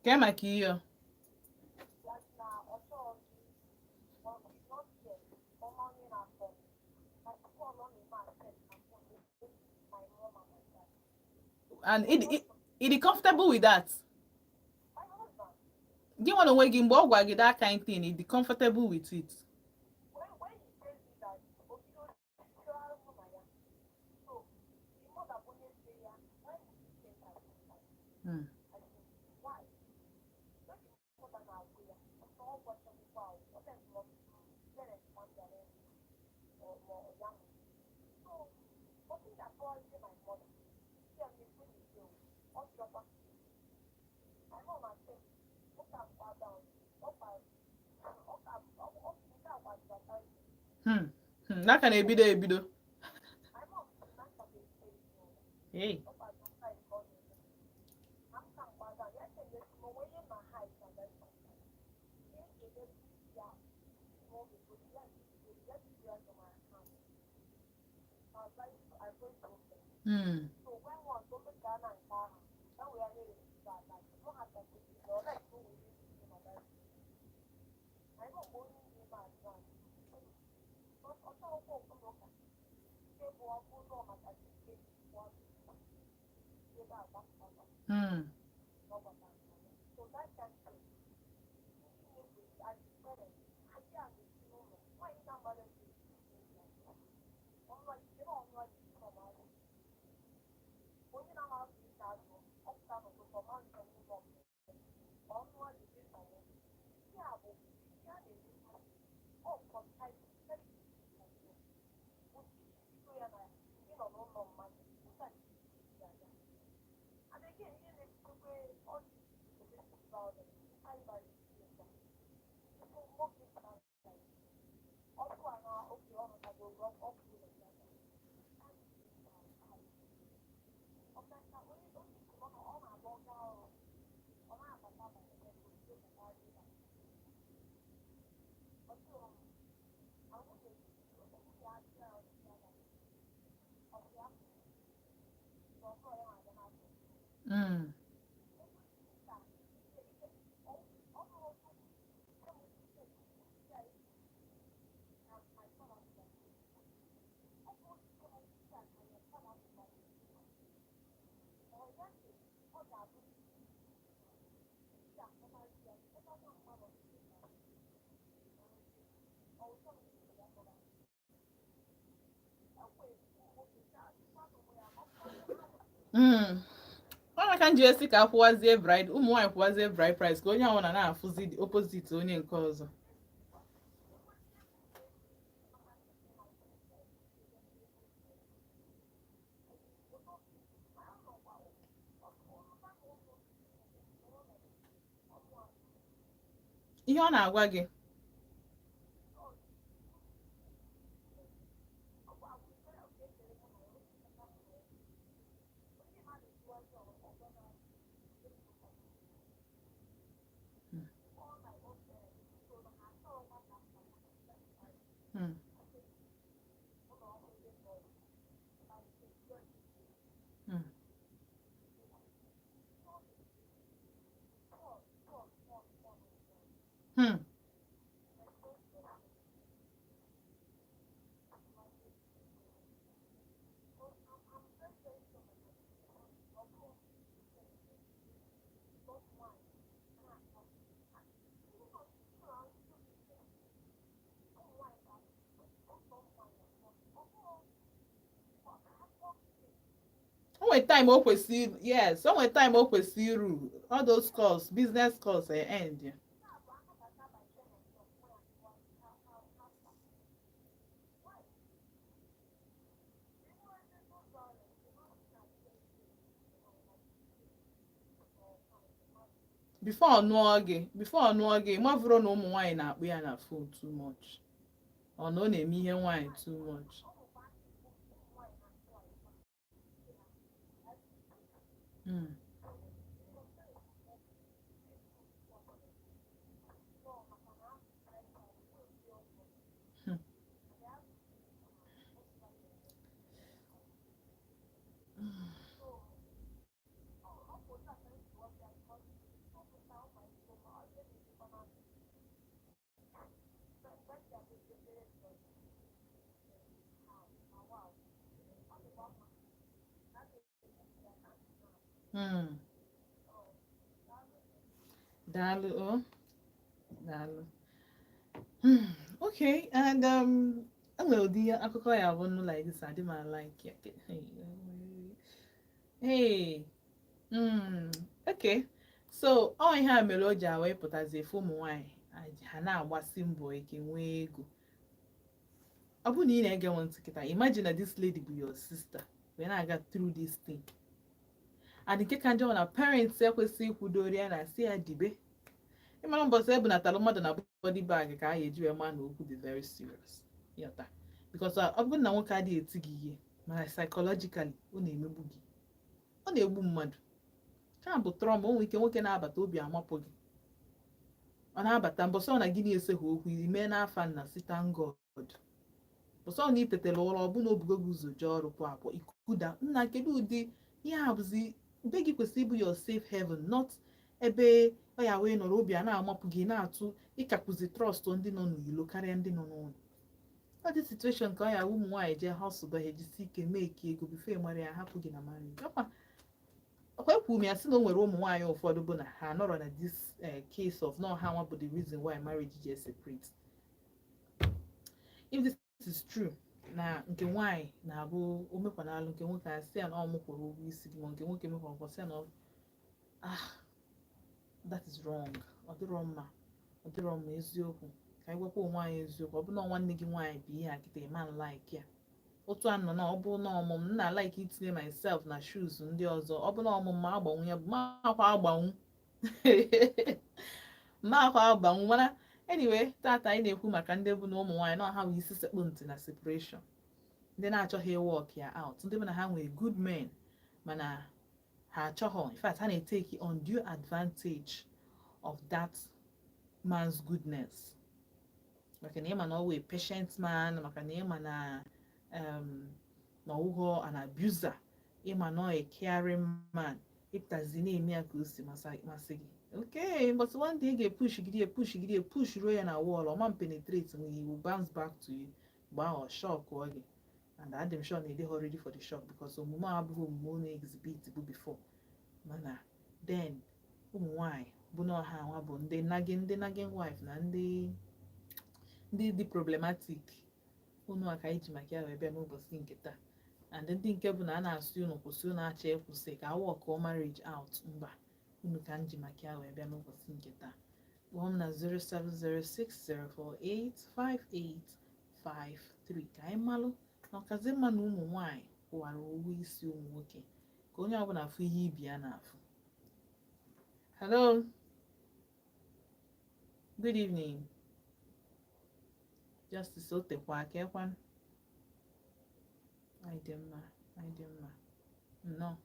Kee maka ihe ọ? And ị dị comfortable with that? Gị nwa na onwe gị, mgbe ọ gwa gị that kind thing, ị dị comfortable with it? N'aka na-ebido ebido. Hey. Ọ maka m ji esi ka akwụwazie bride, ụmụ nwaanyị kwụwazie bride price, ka onye ọbụla na-afụzi the opposite onye nke ọzọ. Ihe ọ na-agwa gị, O nwere time o kwesịrị, yes, o nwere time o kwesịrị iru all those calls, business calls, end ya. Before ọ nụọ gị, mavụrụ na ụmụ nwaanyị na-akpọ ya na phone too much, ọ na ọ na-eme ihe nwaanyị too much. Daalụ o. Daalụ. Okay, and enwere ụdị akụkọ ya bụ nnu like this, adị m like ya. Hey. Okay. So, ọ ihe a mere o ji awa ịpụtazi efe ụmụ nwaanyị ha na-agbasi mbọ ike nwee ego. Ọ bụrụ na ị na-ege m ntị kịta, imagine na this lady bụ your sister wee na-aga through this thing. And nke ka njọ na parents ekwesịghị ikwudori ya na si ya dibe. Ịmara mbọsị ebunatara mmadụ na body bag ka a ga-eji wee maa na okwu dị very serious. Yọta. Because ọ bụrụ na nwoke adịghị eti gị ihe, mana psychologically ọ na-emegbu gị. Ọ na-egbu mmadụ. Ka bụ trauma, o nwere ike nwoke na-abata, obi amapụ gị. Ọ na-abata, mbọsị ọ na gị na-esegha okwu, ime n'afa nna si thank God. Mbọsị ọ na itetara ụra, ọ bụ na obugo gị ụzọ jee ọrụ, pụ apụ, ikuda nna, kedu ụdị ihe a bụzi? Be gị kwesịrị ịbụ your safe haven, not ebe ọ ya wee nọrọ, obi a na-amapụ gị, na-atụ ịkakwụzi trust ndị nọ n'ilo karịa ndị nọ n'ụlọ. Ọ dị situation ka ọ ya ụmụ nwaanyị jee hustle, ha ejisi ike mee ka ego before mara ya hapụ gị na marriage. Ọkwa ekwuru m ya sị na o nwere ụmụ nwaanyị ụfọdụ bụ na ha nọrọ na this case of no, ha nwa bụ the reason why marriage ji separate. If this is true, na nke nwaanyị na-abụ o mekwanalụ nke nwoke, asị ya na ọ mụ kwụrụ ụgwọ isi gị, ma nke nwoke mekwa, sị ya na ah, that is wrong. Ọ dịrọ mma, ọ dịrọ mma. Eziokwu ka anyị gwakwa onwe anyị eziokwu. Ọ bụ na nwanne gị nwaanyị bụ ihe a kịta, ịma like ya otu a nọ na ọ bụ na ọmụm m na like itinye myself na shoes ndị ọzọ. Ọ bụ na ọmụm ma agbanwu ya bụ ma akwa agbanwu, ma akwa agbanwu. Mana anyway, tata anyị na-ekwu maka ndị bụ na ụmụ nwaanyị na ha bụ isi sekpụ ntị na separation, ndị na-achọghị work ya out, ndị bụ na ha nwere good men mana ha achọghọ. In fact, ha na-etake undue advantage of that man's goodness. Maka na ịma na ọ wee patient man, maka na ịma na na ọwụghọ an abuser, ịma na ọ a caring man, ịpụtazi na-eme ya ka o si masị gị. Okay, but one day ị ga-epush gide, epush gide, epush ruo ya na wall, ọma penetrate when he will bounce back to you. Mgbe ahụ, shock ọ gị, and adị m sure na ịdịghọ ready for the shock, because omume a abụghị omume ọ na-exhibit bụ before. Mana then ụmụ nwanyị bụ na ọha nwa bụ ndị nagging, ndị nagging wife na ndị dị problematic. Unu a ka anyị ji maka ya wee bịa n'ụbọchị nke taa. And ndị nke bụ na a na-asị unu kwụsị, unu achọ ịkwụsị ka a work marriage out. Mba, unu ka m ji maka ya wee bịa n'ụbọchị nke taa. Kpọọ m na 07060485853 ka anyị malụ na ọkazi mma na ụmụ nwanyị kwụwara ụgwọ isi ụmụ nwoke, ka onye ọbụla fụ ihe ibi ya na-afụ. Hello, good evening, Justice. O tekwa aka ekwan. Anyị dị mma, anyị dị mma, nnọọ.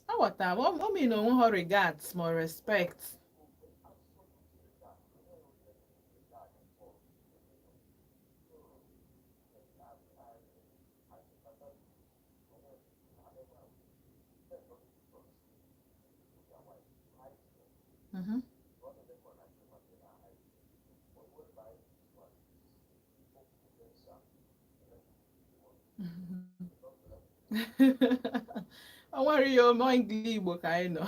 Aghọtara m. O mean onwe ha regards ma respect. O nwere ihe ome Engli Igbo ka anyị nọ.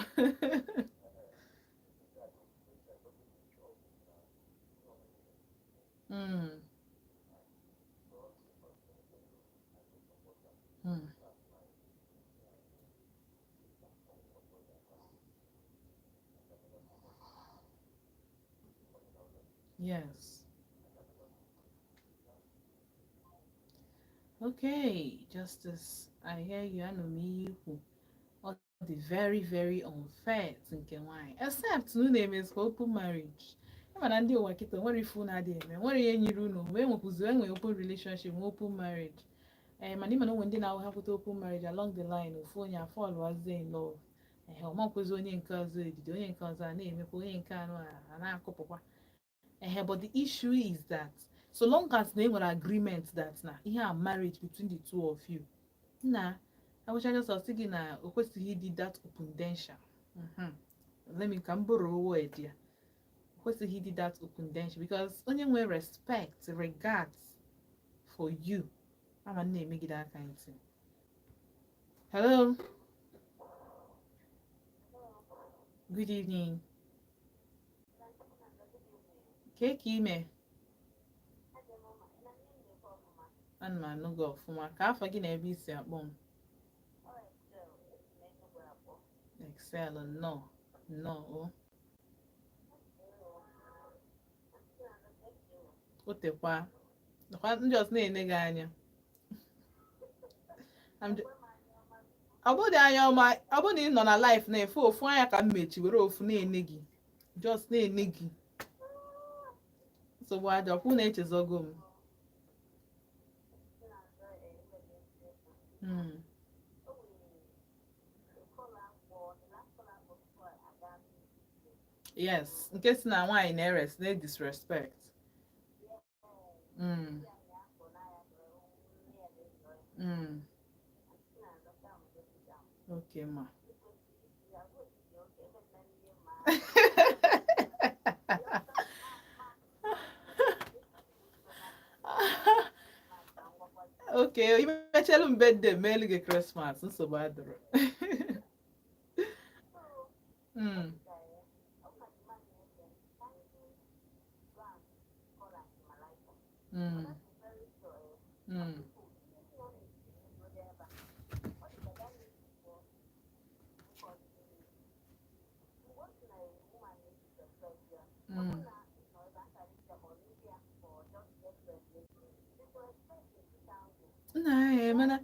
Yes. Okay, Justice, I hear you. Anụ m ihe ikwu. Ọ dị very very unfair to nke nwaanyị. Except na unu emezikwa open marriage. Ịma na ndị ụwa kịta nwere ife unu adịghị eme. Nwere ihe nyiri unu mgbe enwekwuzi enwe open relationship, nwe open marriage. Ee, mana ịma na onwe ndị na-ahapụta open marriage, along the line ofu onye afọ alụwazie in love. Ehe, ọmakwụzi onye nke ọzọ ejide onye nke ọzọ a na-emekwa onye nke anụ a na-akụpụkwa. Ehe, but the issue is that so long as na enwere agreement that na ihe a marriage between the two of you, na agwacha just sị gị na o kwesịghị ịdị that opendential. Let me ka m borrow word ya. O kwesịghị ịdị that opendential, because onye nwere respect, regards for you, ama m na-emegide aka ntị. Hello, good evening. Kee ka ime? Ana m anụ gị ọfụma. Ka afọ gị na ebe isi akpọ m? Excel, nnọọ, nnọọ. O tekwa nakwa ndị ọzọ na-ene gị anya. Ọ bụrụ dị anya ọma, ọ bụrụ na ị nọ na life na-efu ofu anya ka m mechi were ofu na-ene gị, just na-ene gị. Nsogbu adị ọkwụ na-echezogo m. Yes, nke si na nwaanyị na-eres na-disrespect. Okay, ma. Okay, imechelu m birthday, meelu gị Christmas, nsogbu adịrọ. Nna ya, mana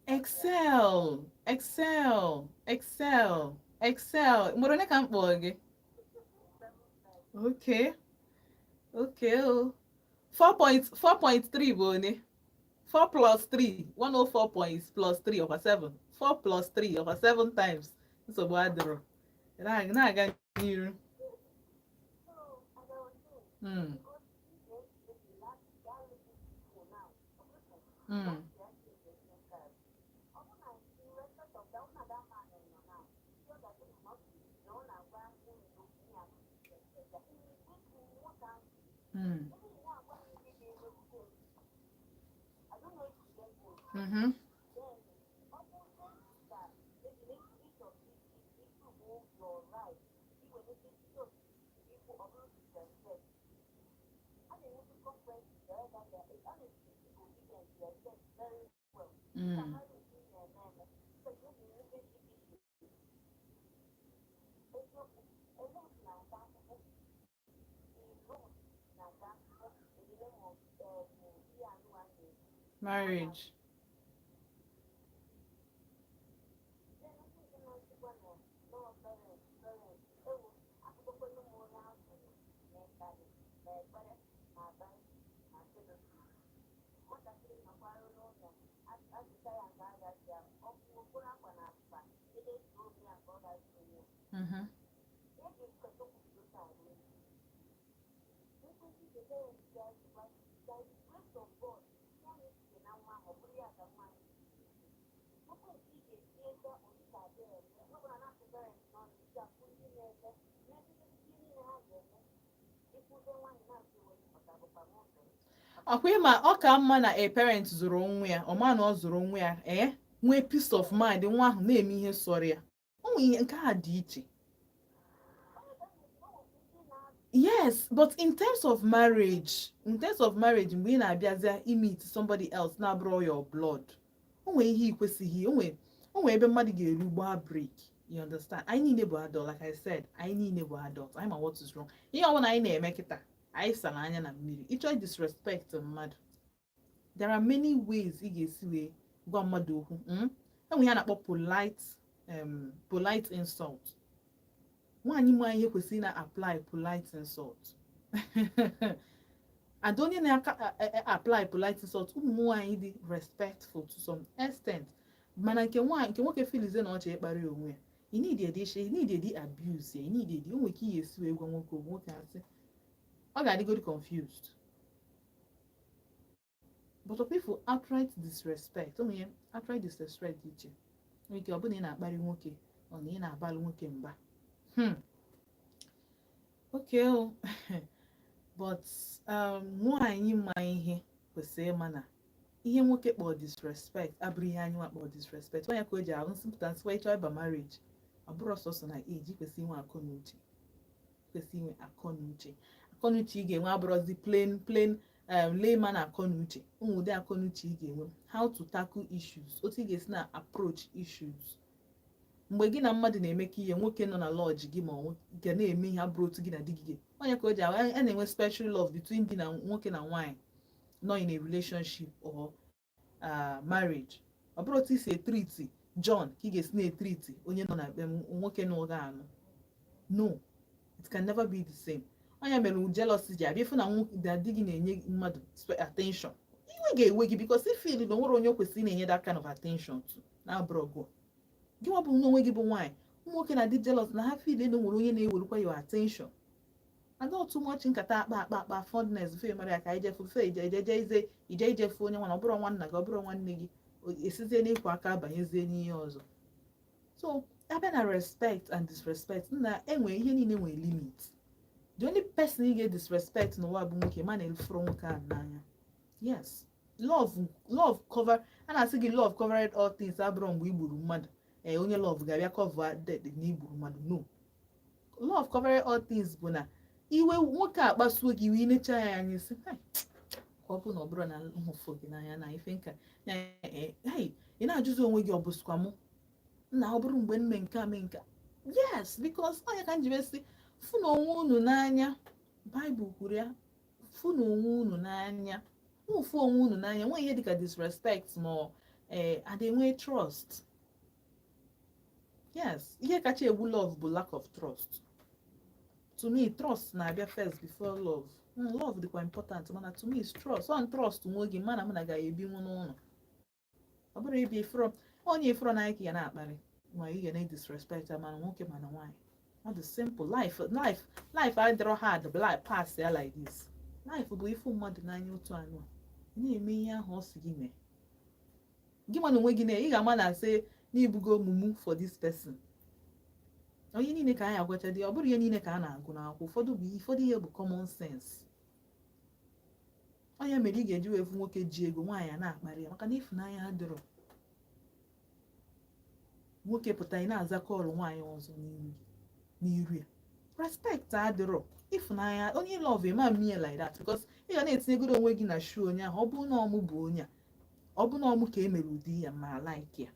Excel, Excel, Excel, Excel. Mgboro ole ka m kpọọ gị? Okay o. 4.4.3 bụ one? 4 plus 3, 104 points plus 3 over 7. 4 plus 3 over 7 times. Nsogbu adịrọ. Na-aga n'iru. Marriage. Ọkwa ịma, ọ ka mma na a parent zụrụ nwa ya, ọ ma na ọ zụrụ nwa ya, ee, nwee peace of mind, nwa ahụ na-eme ihe sọrọ ya. O nwee ihe nke a dị iche. Yes, but in terms of marriage, in terms of marriage, mgbe ị na-abịazi imeet somebody else na-abụrụ your blood, o nwee ihe ị kwesịghị, o nwee ebe mmadụ ga-eru gbaa break. You understand? Anyị niile bụ adult. Like I said, anyị niile bụ adult. Anyị ma what is wrong. Ihe ọbụla anyị na-eme kịta, anyị sara anya na mmiri. Ịchọ disrespect mmadụ, there are many ways ị ga-esi wee gwa mmadụ okwu. Enwe ihe a na-akpọ polite insult. Nwaanyị ma ihe kwesịrị na apply polite insult, and onye na-aka apply polite insult, ụmụ nwaanyị dị respectful to some extent. Mana nke nwaanyị, nke nwoke feelizie na ọ chọrọ ịkparị onwe ya, you need edi, you need edi abuse ya, you need edi. O nwere ike ihe esi wee gwa nwoke okwu, nwoke asị ọ ga-adịgodi confused. But ọkwa ifu outright disrespect, o nwere outright disrespect dị iche. Nwere ike ọ bụrụ na ị na-akparị nwoke, ọ na ị na-abalị nwoke mba. Okay o. But nwaanyị ma ihe kwesịrị ịma na ihe nwoke kpọọ disrespect abụrụ ihe anyị nwa kpọọ disrespect. Onye ka o ji ahụ nsịpụta nsịkwa ịchọ ịba marriage, ọ bụrụ sọsọ na age, kwesịrị inwe akọ na uche. Kwesịrị inwe akọ na uche. Akọ na uche ị ga-enwe abụrụzi plain plain layman akọ na uche. Ụmụ ụdị akọ na uche ị ga-enwe, how to tackle issues, otu ị ga-esi na approach issues mgbe gị na mmadụ na-emekọ ihe, nwoke nọ na lodge gị, ma ọ ga na-eme ihe abụrụ otu gị na di gị. Onye ka o ji ahụ a na-enwe special love between di na nwoke na nwaanyị nọ in a relationship or marriage. Ọ bụrụ otu isi etreati John ka ị ga-esi na-etreati onye nọ na nwoke na ụga anụ. No, it can never be the same. Onye mere jealousy ji abịa. Ịfụ na na di gị na-enye mmadụ attention, iwe ga-ewe gị, because i feel na o nwere onye o kwesịrị na-enye that kind of attention to na-abụrụ gị. Gị nwa bụ n'onwe gị bụ nwaanyị, ụmụ nwoke na-adị jealous na ha feel na o nwere onye na-ewerukwa your attention, and not too much nkata akpa akpa akpa fondness fe mara ya ka ije fe ije ije ije ije ije ije fụ onye nwa na ọ bụrụ nwanna gị, ọ bụrụ nwanne gị, esizie n'ịkwa aka banyezie n'ihe ọzọ. So abịa na respect and disrespect, na enwe ihe niile nwere limit. The only person ị ga-disrespect n'ụwa bụ nwoke ma na-efuru nwoke ahụ n'anya. Yes, love, love cover. A na-asị gị love covered all things abụrụ mgbe i gburu mmadụ. Ee, onye love ga-abịa cover dead na igburu mmadụ. No, love covered all things bụ na iwe nwoke a kpasuo gị iwe, inecha ya anya, sị, "Hey, ka ọ bụ na ọ bụrụ na nhụfụ gị n'anya na ife nka na hey," ị na-ajụzi onwe gị, ọ bụsịkwa mụ nna, ọ bụrụ mgbe mme nke a mee nke a. Yes, because onye ka m ji sị fụ na onwe unu n'anya. Baịbụl kwuru ya, fụ na onwe unu n'anya, fụ onwe unu n'anya. Nwe ihe dịka disrespect ma ọ ee ada enwe trust. Yes, ihe kacha egbu love bụ lack of trust. To me, trust na-abịa first before love. Love dịkwa important, mana to me is trust on trust. Nwe oge mana mụ na ga-ebinwu n'ụlọ, ọ bụrụ ịbịa ifuru onye ifuru n'anya ka ị ga na-akparị ma ị ga na-disrespect ya, mana nwoke mana nwaanyị. Ọ dị simple. Life, life, life adịrọ hard. Life pass ya like this. Life bụ ịfụ mmadụ n'anya otu anụ a, ị na-eme ihe ahụ ọ sị gị mee. Gị nwa na onwe gị na ị ga-ama na asị n'ibugo mumu for this person. Onye niile ka anyị agwacha dị, ọ bụrụ ihe niile ka a na-agụ n'akwụkwọ. Ụfọdụ bụ ụfọdụ ihe bụ common sense. Onye mere ị ga-eji wee fụ nwoke ji ego, nwaanyị a na-akparị ya, maka na ịfụnanya ha dịrọ. Nwoke pụta, ị na-aza call nwaanyị ọzọ n'iru gị, n'iru ya. Respect adịrọ, ịfụnanya. Onye love ema mmie like that, because ị ga na-etinyegoro onwe gị na shoe onye ahụ. Ọ bụ na ọmụ bụ onye a, ọ bụ na ọmụ ka e mere ụdị ya ma like ya.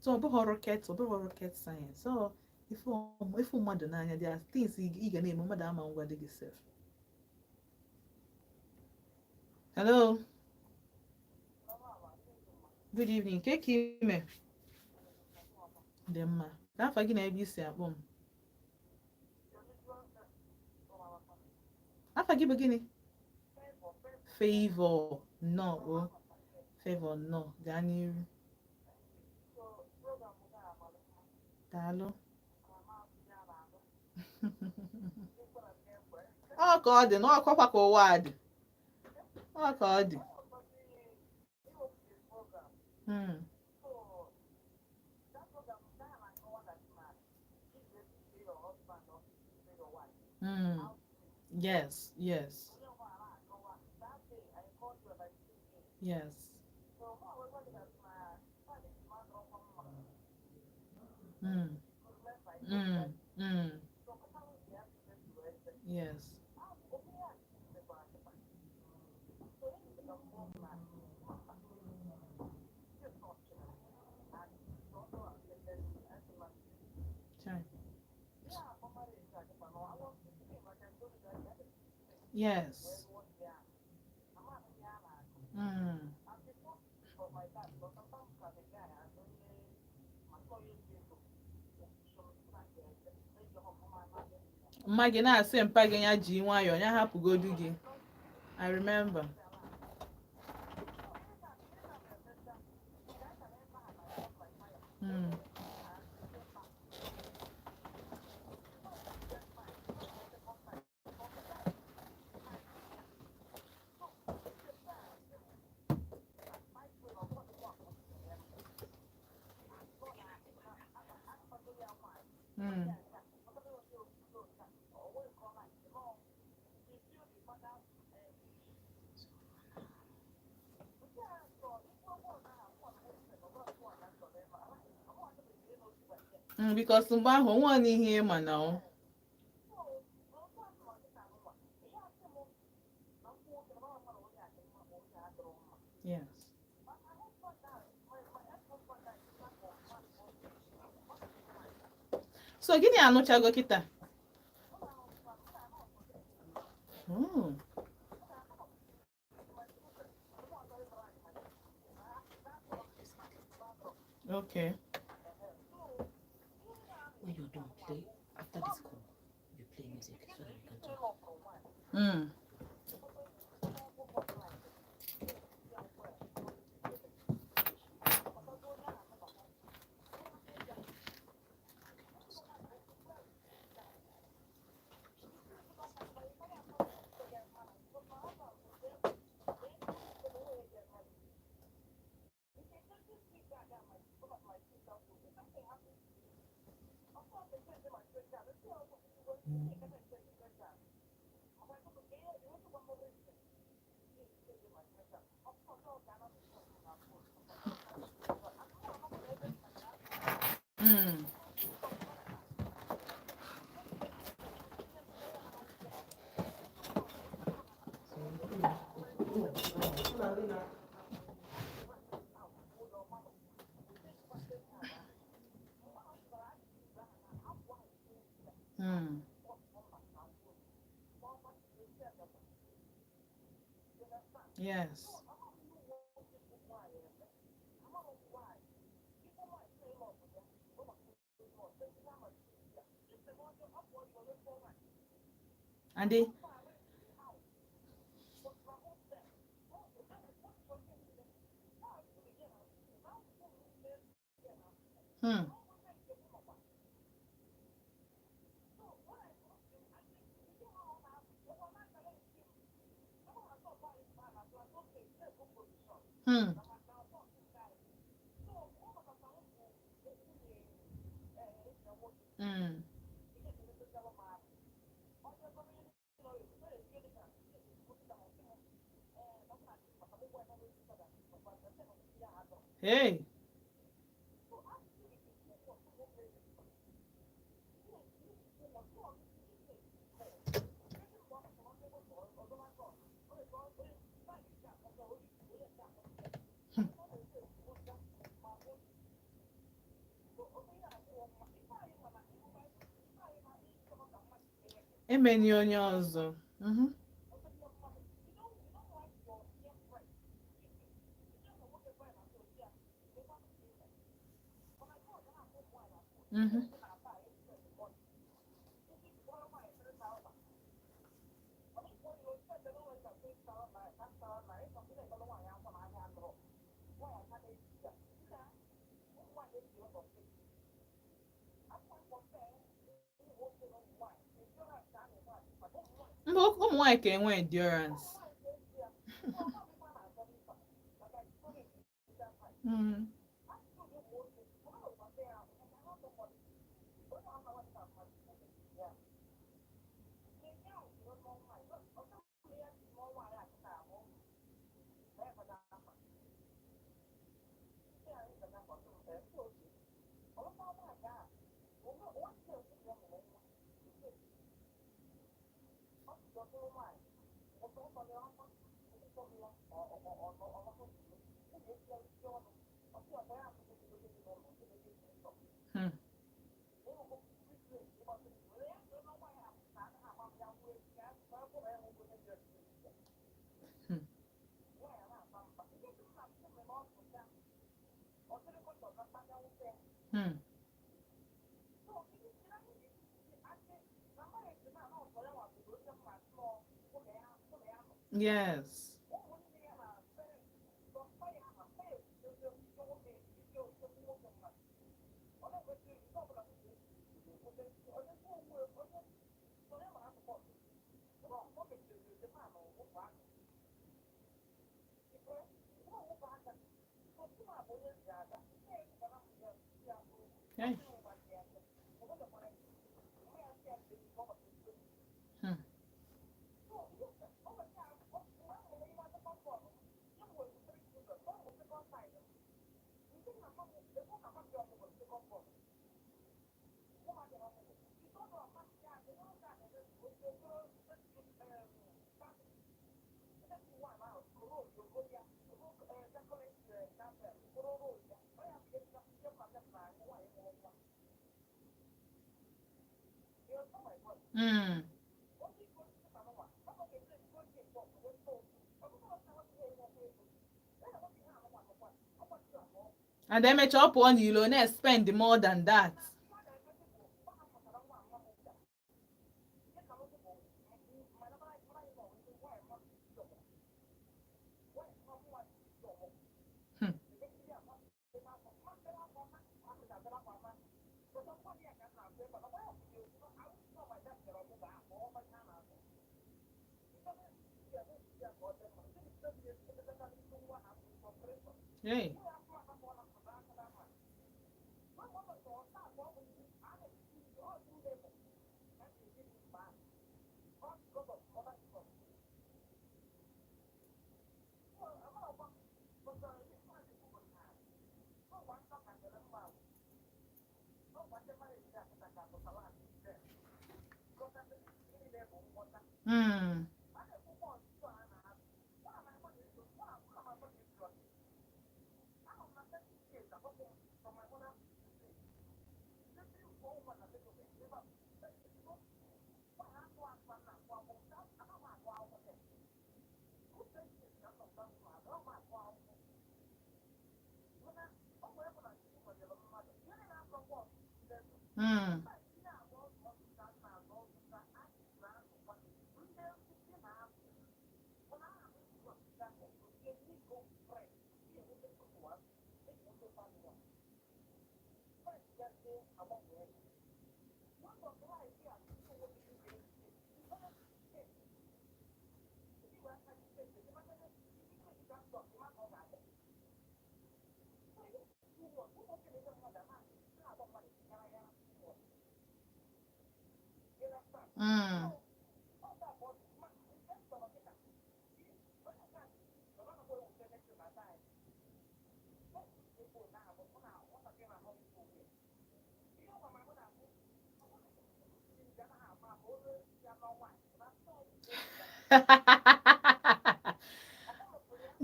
So ọ bụghị rocket, ọ bụghị rocket science. So ịfụ mmadụ n'anya, there are things ị ga na-eme mmadụ ama ngwa dị gị sef. Hello, good evening. Ke ka ime? Dị mma. Ka afa gị na ebe isi akpọ m? Afa gị bụ gịnị? Favor, nnọọ o. Favor, nnọọ, gaa n'iru. Daalụ. Ọ ka ọ dị na ọkọkwa ka ụwa a dị, ọ ka ọ dị. Yes. Yes. Chai. Yes. Mma gị na-asị mpa gị ya ji nwayọọ ya hapụgodu gị. I remember. Because mgbe ahụ onwe ọ n'ihe ịma na ọ. Yes. So gịnị anụchago kịta? Oh. Okay. When you're done, play after this call. You play music so that we can talk. Yes. And they Hey. Emeni onye ọzọ. Mba, ụmụ nwaanyị ka enwe endurance. Yes. Hey. And emechaa ọ pụọ n'ilo na-spend more than that. Hey.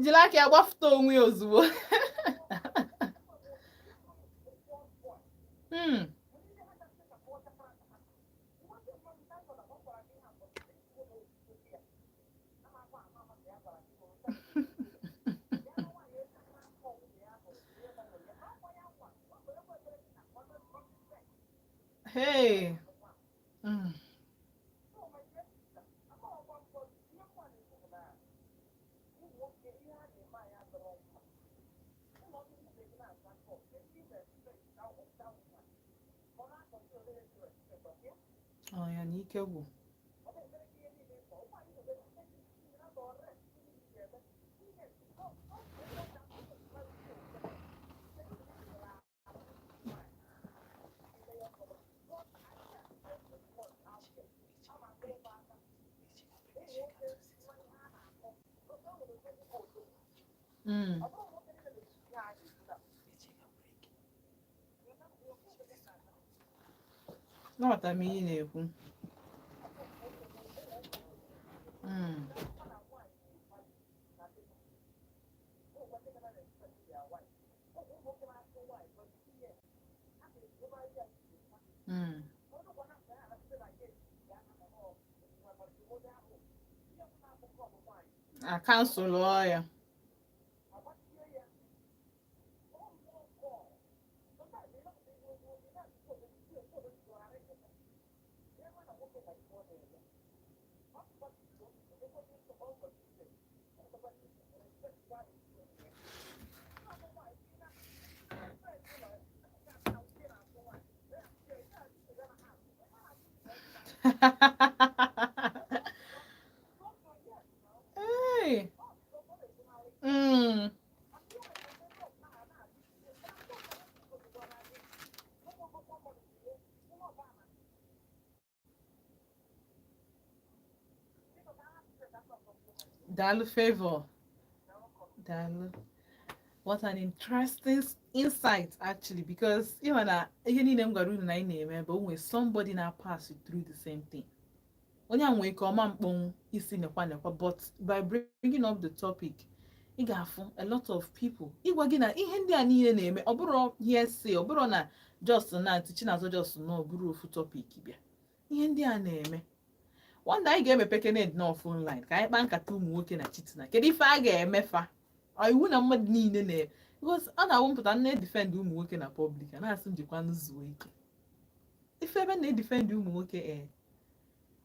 Jiri aka ya gbafụta onwe ya ozugbo. Hey. Ọ ya na ike gwụ. Aghọtara m ihe ị na-ekwu. A cancel ya. Hey. Daalụ, Favor. Daalụ. What an interesting insight, actually, because ịma na ihe niile m gwara unu na anyị na-eme bụ o nwere somebody na-pass through the same thing. Onye a nwere ike ọma mkpọnwụ isi nekwa nekwa, but by bringing up the topic, ị ga-afụ a lot of people ịgwa gị na ihe ndị a niile na-eme. Ọ bụrụ hearsay, ọ bụrụ na just na ntị Chinazọ just na ọ bụrụ ofu topic bịa, ihe ndị a na-eme. One day anyị ga-emepe Kennedy na phone line ka anyị kpaa nkata ụmụ nwoke na cheating na kedu ife a ga-emefa. Ọ iwu na mmadụ niile na, because ọ na-awụ mpụta na-edefend ụmụ nwoke na public, a na-asị m jikwanụ zuo ike. Ife ebe na-edefend ụmụ nwoke, ee,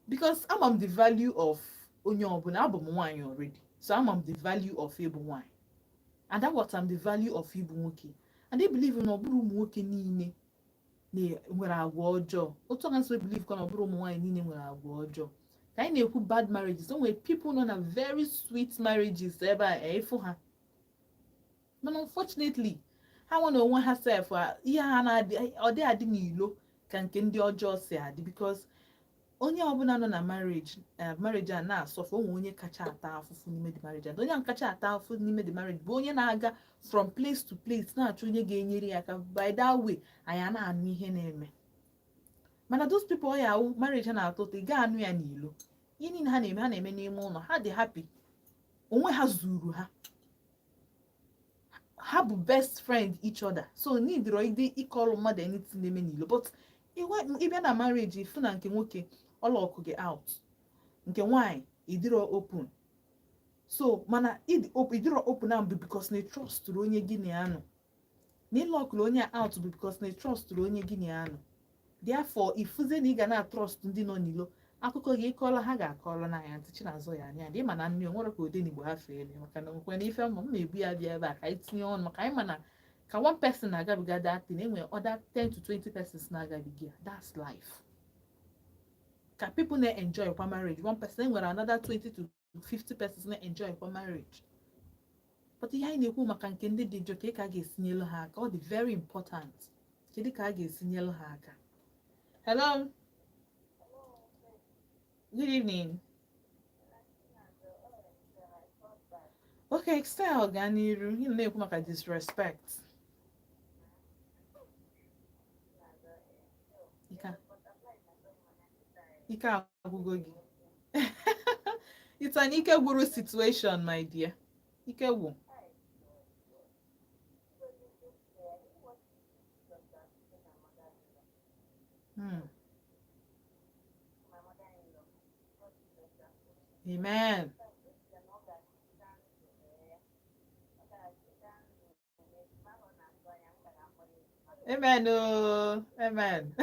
because ama m the value of onye ọbụla. Abụ m nwaanyị already, so ama m the value of ịbụ nwaanyị and aghọta m the value of ịbụ nwoke, and I believe na ọ bụrụ ụmụ nwoke niile nwere agwa ọjọọ otu ọga nso believe kwa na ọ bụrụ ụmụ nwaanyị niile nwere agwa ọjọọ. Ka anyị na-ekwu bad marriages, o nwere people nọ na very sweet marriages ebe a ịfụ ha, mana unfortunately ha nwe na onwe ha sef, ihe ha na-adị, ọ dị adị n'ilo ka nke ndị ọjọọ si adị, because onye ọbụla nọ na marriage, marriage a na-asọfe onwe onye kacha ata afụfụ n'ime the marriage, and onye ahụ kacha ata afụfụ n'ime the marriage bụ onye na-aga from place to place na-achọ onye ga-enyere ya aka. By that way, anyị a na-anụ ihe na-eme. Mana those people ọ ya awụ marriage ha na-atọ ụtọ, ị ga-anụ ya n'ilo. Ihe niile ha na-eme, ha na-eme n'ime ụlọ. Ha dị happy, onwe ha zuru ha, ha bụ best friend each other, so need ịdị ịkọrọ mmadụ anything na-eme n'ilo. But ịbịa na marriage, ịfụ na nke nwoke ọ lock gị out, nke nwaanyị ịdịrọ open. So mana ịdịrọ open ahụ bụ because na ị trustụrụ onye gị na ya nọ, na ị lockụrụ onye a out bụ because na ị trustụrụ onye gị na ya nọ. Therefore, ifuzie na ị ga na-atrust ndị nọ n'ilo. Akụkọ gị ịkọọla, ha ga-akọọrọ n'anya ntị Chinazọ ya anya dị. Ma na nne o nwere ka Odenigbo ha fee maka na nkwe na ife mma m na-ebu ya bịa ebe a ka anyị tinye ọnụ, maka anyị ma na ka one person na-agabiga that thing, enwere other 10 to 20 persons na-agabiga ya. That's life. Ka people na-enjoy kwa marriage, one person, enwere another 20 to 50 persons na-enjoy kwa marriage. But ihe anyị na-ekwu maka nke ndị dị njọ, ka ị ka a ga-esinyelu ha aka, ọ dị very important. Kedu ka a ga-esinyelu ha aka? Hello, good evening. Okay, Excel, gaa n'iru. Ị nọ na-ekwu maka disrespect. Ike agwụgo gị. It's an ike gwụrụ situation, my dear. Ike gwụ. Amen. Amen. Oh, amen.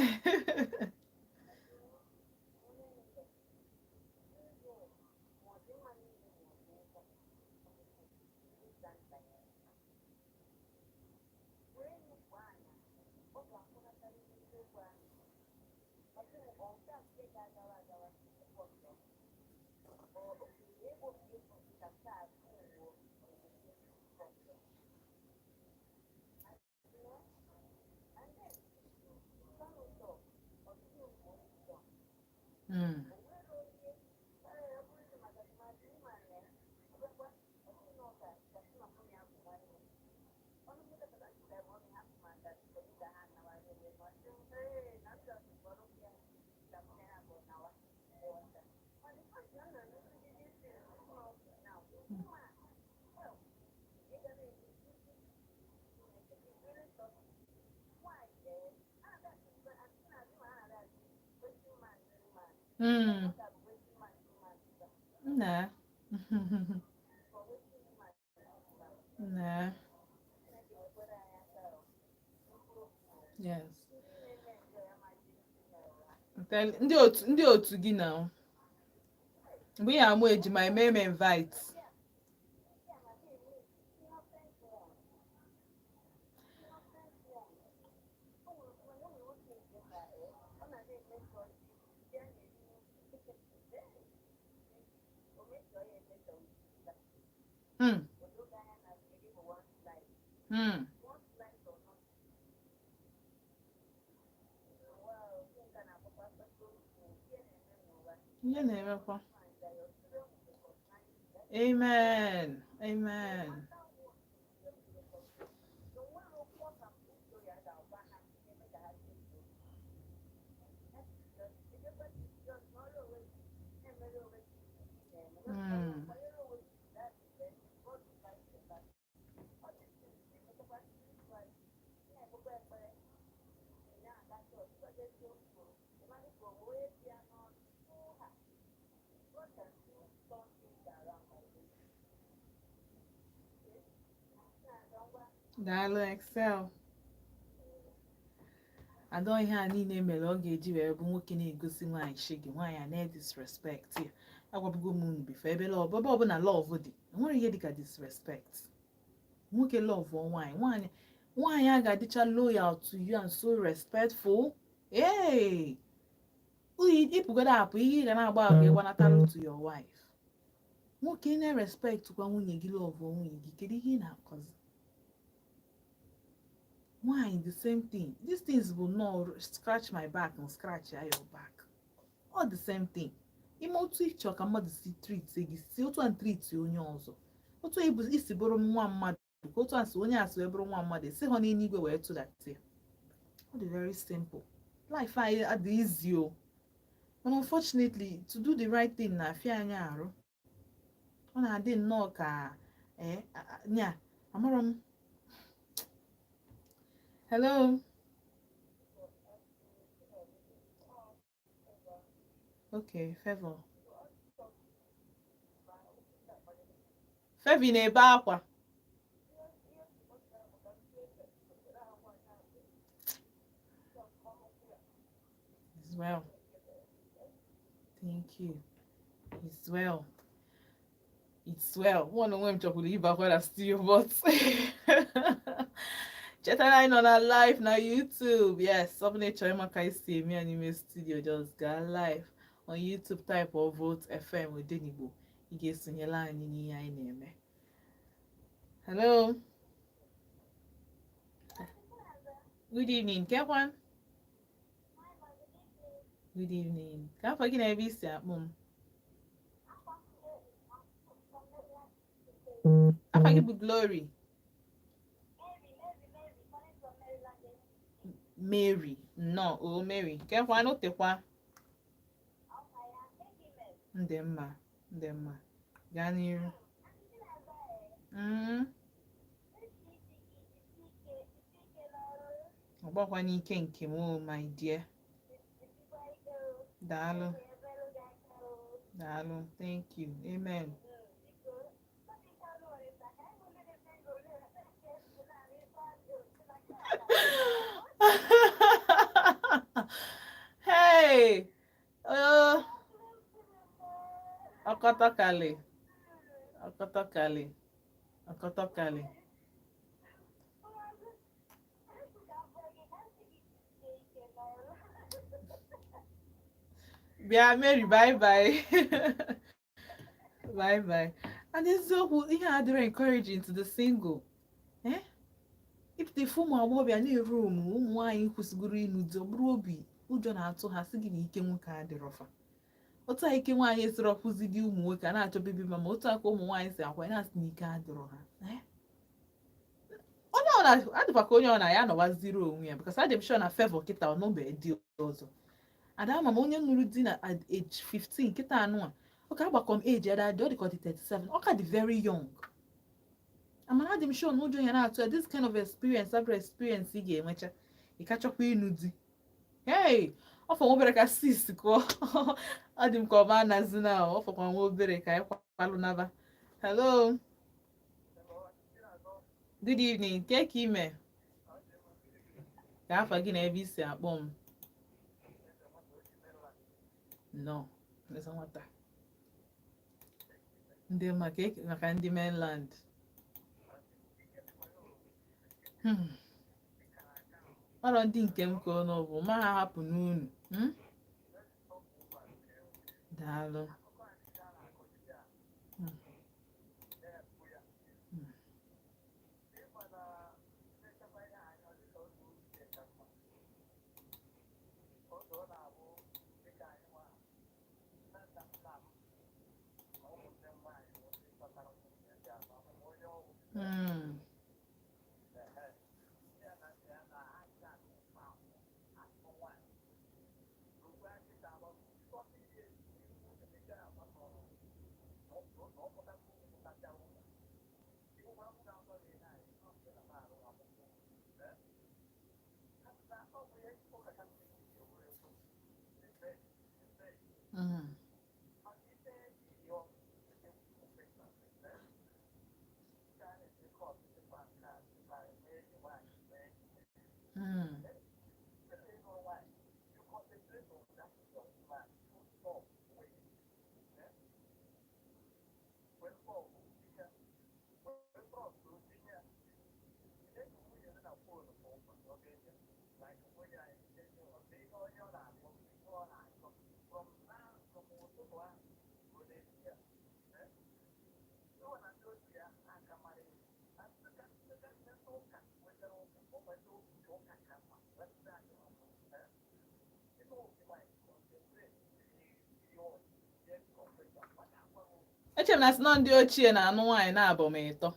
Nah. Nah. Yes. Ndị otu gị na mgbe ị amụ ejima eme m invite. Ihe na-emekwa. Amen. Amen. Daalụ, Excel. Ada, ihe a niile mere ọ ga-eji wee bụ nwoke na-egosi nwaanyị shege, nwaanyị a na-disrespect ya. Agwabugo m unu before, ebe love, ebe ọbụla love dị, enwere ihe dịka disrespect. Nwoke love nwaanyị, nwaanyị a ga-adịcha loyal to you and so respectful. Ee, ịpụgodo apụ, ihe ị ga na-agba agwa ịgbanatarụ to your wife. Nwoke na-respect kwa nwunye gị, love nwunye gị, kedu ihe ị na-akọzi nwaanyị? The same thing. These things bụ nnọọ scratch my back and scratch ya your back, all the same thing. Ime otu ịchọ ka mmadụ si treat gị, si otu a treat onye ọzọ. Otu isi bụrụ nwa mmadụ, ka otu a si onye a si wee bụrụ nwa mmadụ, esi ha n'eluigwe wee tụdata ya. Ọ dị very simple. Life anyị adị easy o, mana unfortunately, to do the right thing na-afịa anyị arụ. Ọ na-adị nnọọ ka ee nya amarọ m. Hello. Okay, Favor. Favor na-ebe akwa. As well. Thank you. It's well. It's well. Mụ na onwe m chọkwuru ịbakwa na studio, but chetara anyị nọ na live na YouTube. Yes, ọ bụ na ị chọrọ ịma ka anyị si eme ya n'ime studio, just gaa live on YouTube, type of Volt FM Odenigbo. Ị ga-esonyere anyị n'ihe anyị na-eme. Hello. Good evening. Kekwan? Good evening. Ka afọ gị na ebe i si akpọ m? Afa gị bụ Glory. Mary. Nnọọ, o Mary. Kekwanụ tekwa? Ndị mma, ndị mma. Gaa n'iru. Ọ gbakwa n'ike nke m o, my dear. Daalụ. Daalụ. Thank you. Amen. Hey! Oh, ọkọtọkalị. Ọkọtọkalị. Ọkọtọkalị. Bịa Mary, bye bye. Bye bye. And eziokwu, ihe a adịrọ encouraging to the single. Eh? Ịpụta ife ụmụ agbọghọbịa na-eru ụmụ ụmụ nwaanyị kwụsịgoro ịnụ di, ọ bụrụ obi ụjọ na-atụ ha, sị gị na ike nwoke adịrọ fa. Otu a ike nwaanyị esiro kwụzi di ụmụ nwoke a na-achọ baby mama, otu a ka ụmụ nwaanyị si akwa na-asị na ike adịrọ ha. Eh? Onye ọ na adịkwa ka onye ọ na ya nọwaziri onwe ya, because adị m sure na Favour kịta ọ nụbeghị di ọzọ. Ada ama m onye nụrụ di na at age 15 kịta anụ a ọ ka agbakọ m age ya dị, ọ dị ka ọ dị 37, ọ ka dị very young. Amana adị m sure na ụjọ ya na-atụ ya. This kind of experience abụrụ experience ị ga-enwecha ị ka chọkwa ịnụ di. Hey, ọ fọ nwa obere ka 6 kụọ. Ọ dị m ka ọ ma anazi na ọ fọkwa nwa obere ka anyị kwalụ naba. Hello, good evening. Ke ka ime? Ka afa gị na ebe i si akpọ m? No, eze nwata ndị maka ndị mainland. Ọrọ ndị nke m ka ọnụ bụ ma ha hapụ n'unu. Daalụ. Eche m na sị nọ ndị ochie na-anụ nwaanyị na-abụ ma ịtọ.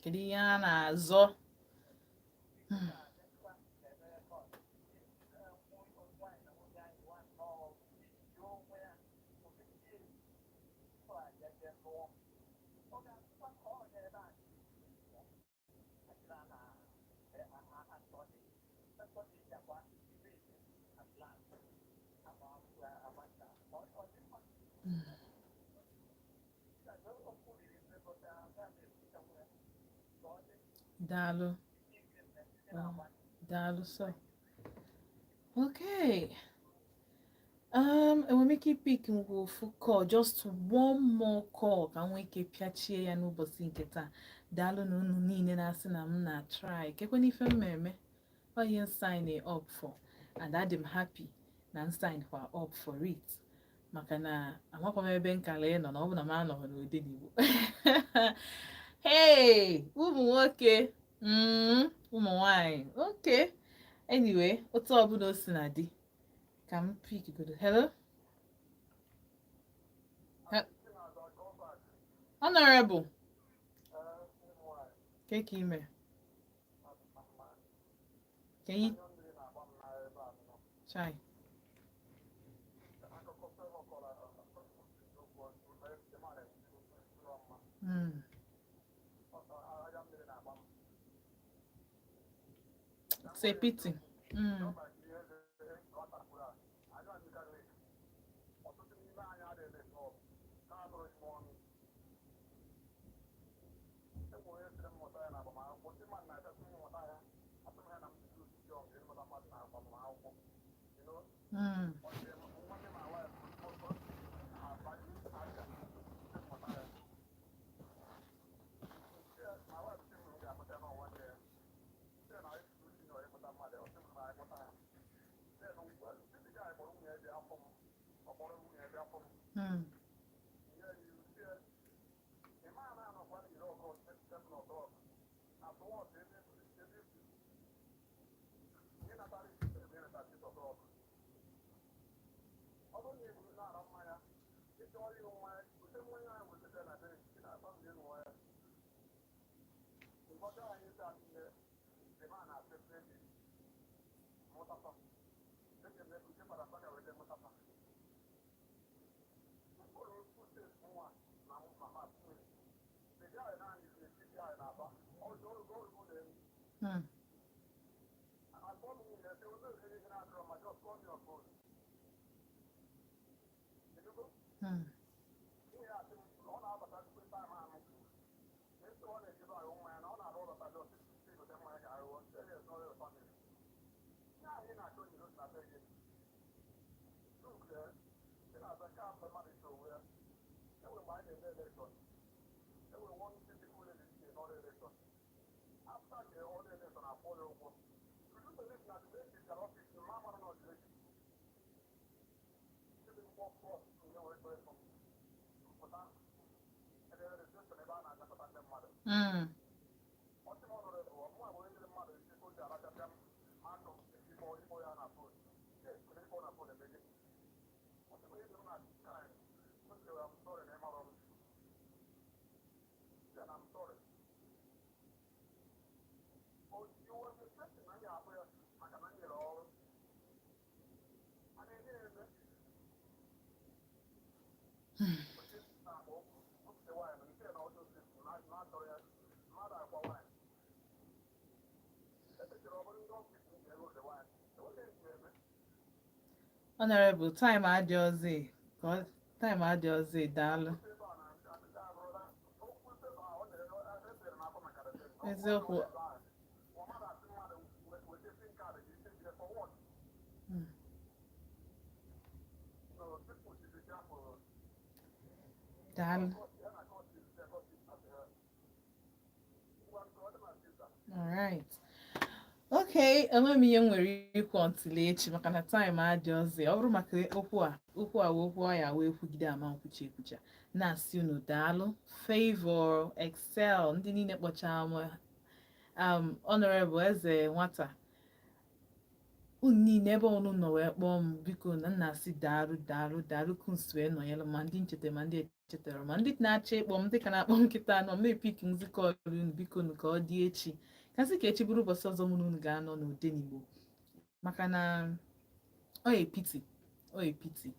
Kedu ihe a na-azọ? Daalụ. Oh, daalụ sọ. Okay. Enwere m ike ipick ngwa ofu call, just one more call, ka m nwee ike pịachie ya n'ụbọchị nke taa. Daalụ na unu niile na-asị na m na try kekwana ife m eme ọ ihe sign up for, and adị m happy na m sign kwa up for it, maka na amakwa m ebe nkala ị nọ na ọ bụ na m anọghị n'Odenigbo. Hey, ụmụ nwoke, ụmụ nwanyị. Okay, anyway, otu ọbụla o si na dị, ka m pick godo. Hello. Honorable, ke ka ime? Can you chai? It's a pity. Honorable, time adịọzi ka time adịọzi. Daalụ. Eziokwu. Daalụ. All right. Okay, enwe m ihe m nwere ikwu until echi, maka na time adịọzi. Ọ bụrụ maka okwu a, okwu a wee okwu ọya wee kwugide ama nkwucha ekwucha. Na-asị unu daalụ. Favor, Excel, ndị niile kpọchara m, Honorable Eze Nwata, unu niile ebe unu nọ wee kpọọ m, biko na nna asị daalụ, daalụ, daalụ. Kunsi wee nọnyere ma ndị ncheta ma ndị Chetara ma ndị na-achọ ịkpọ m, dịka na-akpọ m nkịta anọ m na-epick nzikọ unu. Biko nu, ka ọ dị echi, kasị ka echi bụrụ ụbọchị ọzọ mụ na unu ga-anọ n'Odenigbo, maka na ọ epiti, ọ epiti,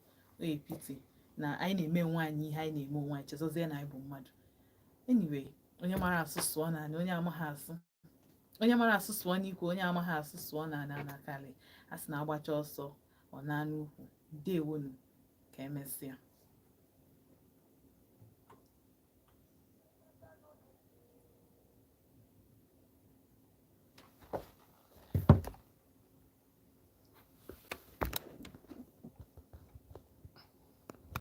ọ epiti na anyị na-eme onwe anyị ihe anyị na-eme onwe anyị, chezọzie na anyị bụ mmadụ. Anyway, onye mara asụ sụọ naanị, onye amaghị asụ, onye mara asụ sụọ n'ikwe, onye amaghị asụ sụọ naanị anakarị a sị na agbacha ọsọ ọ na n'ukwu. Ndewonu, ka emesịa.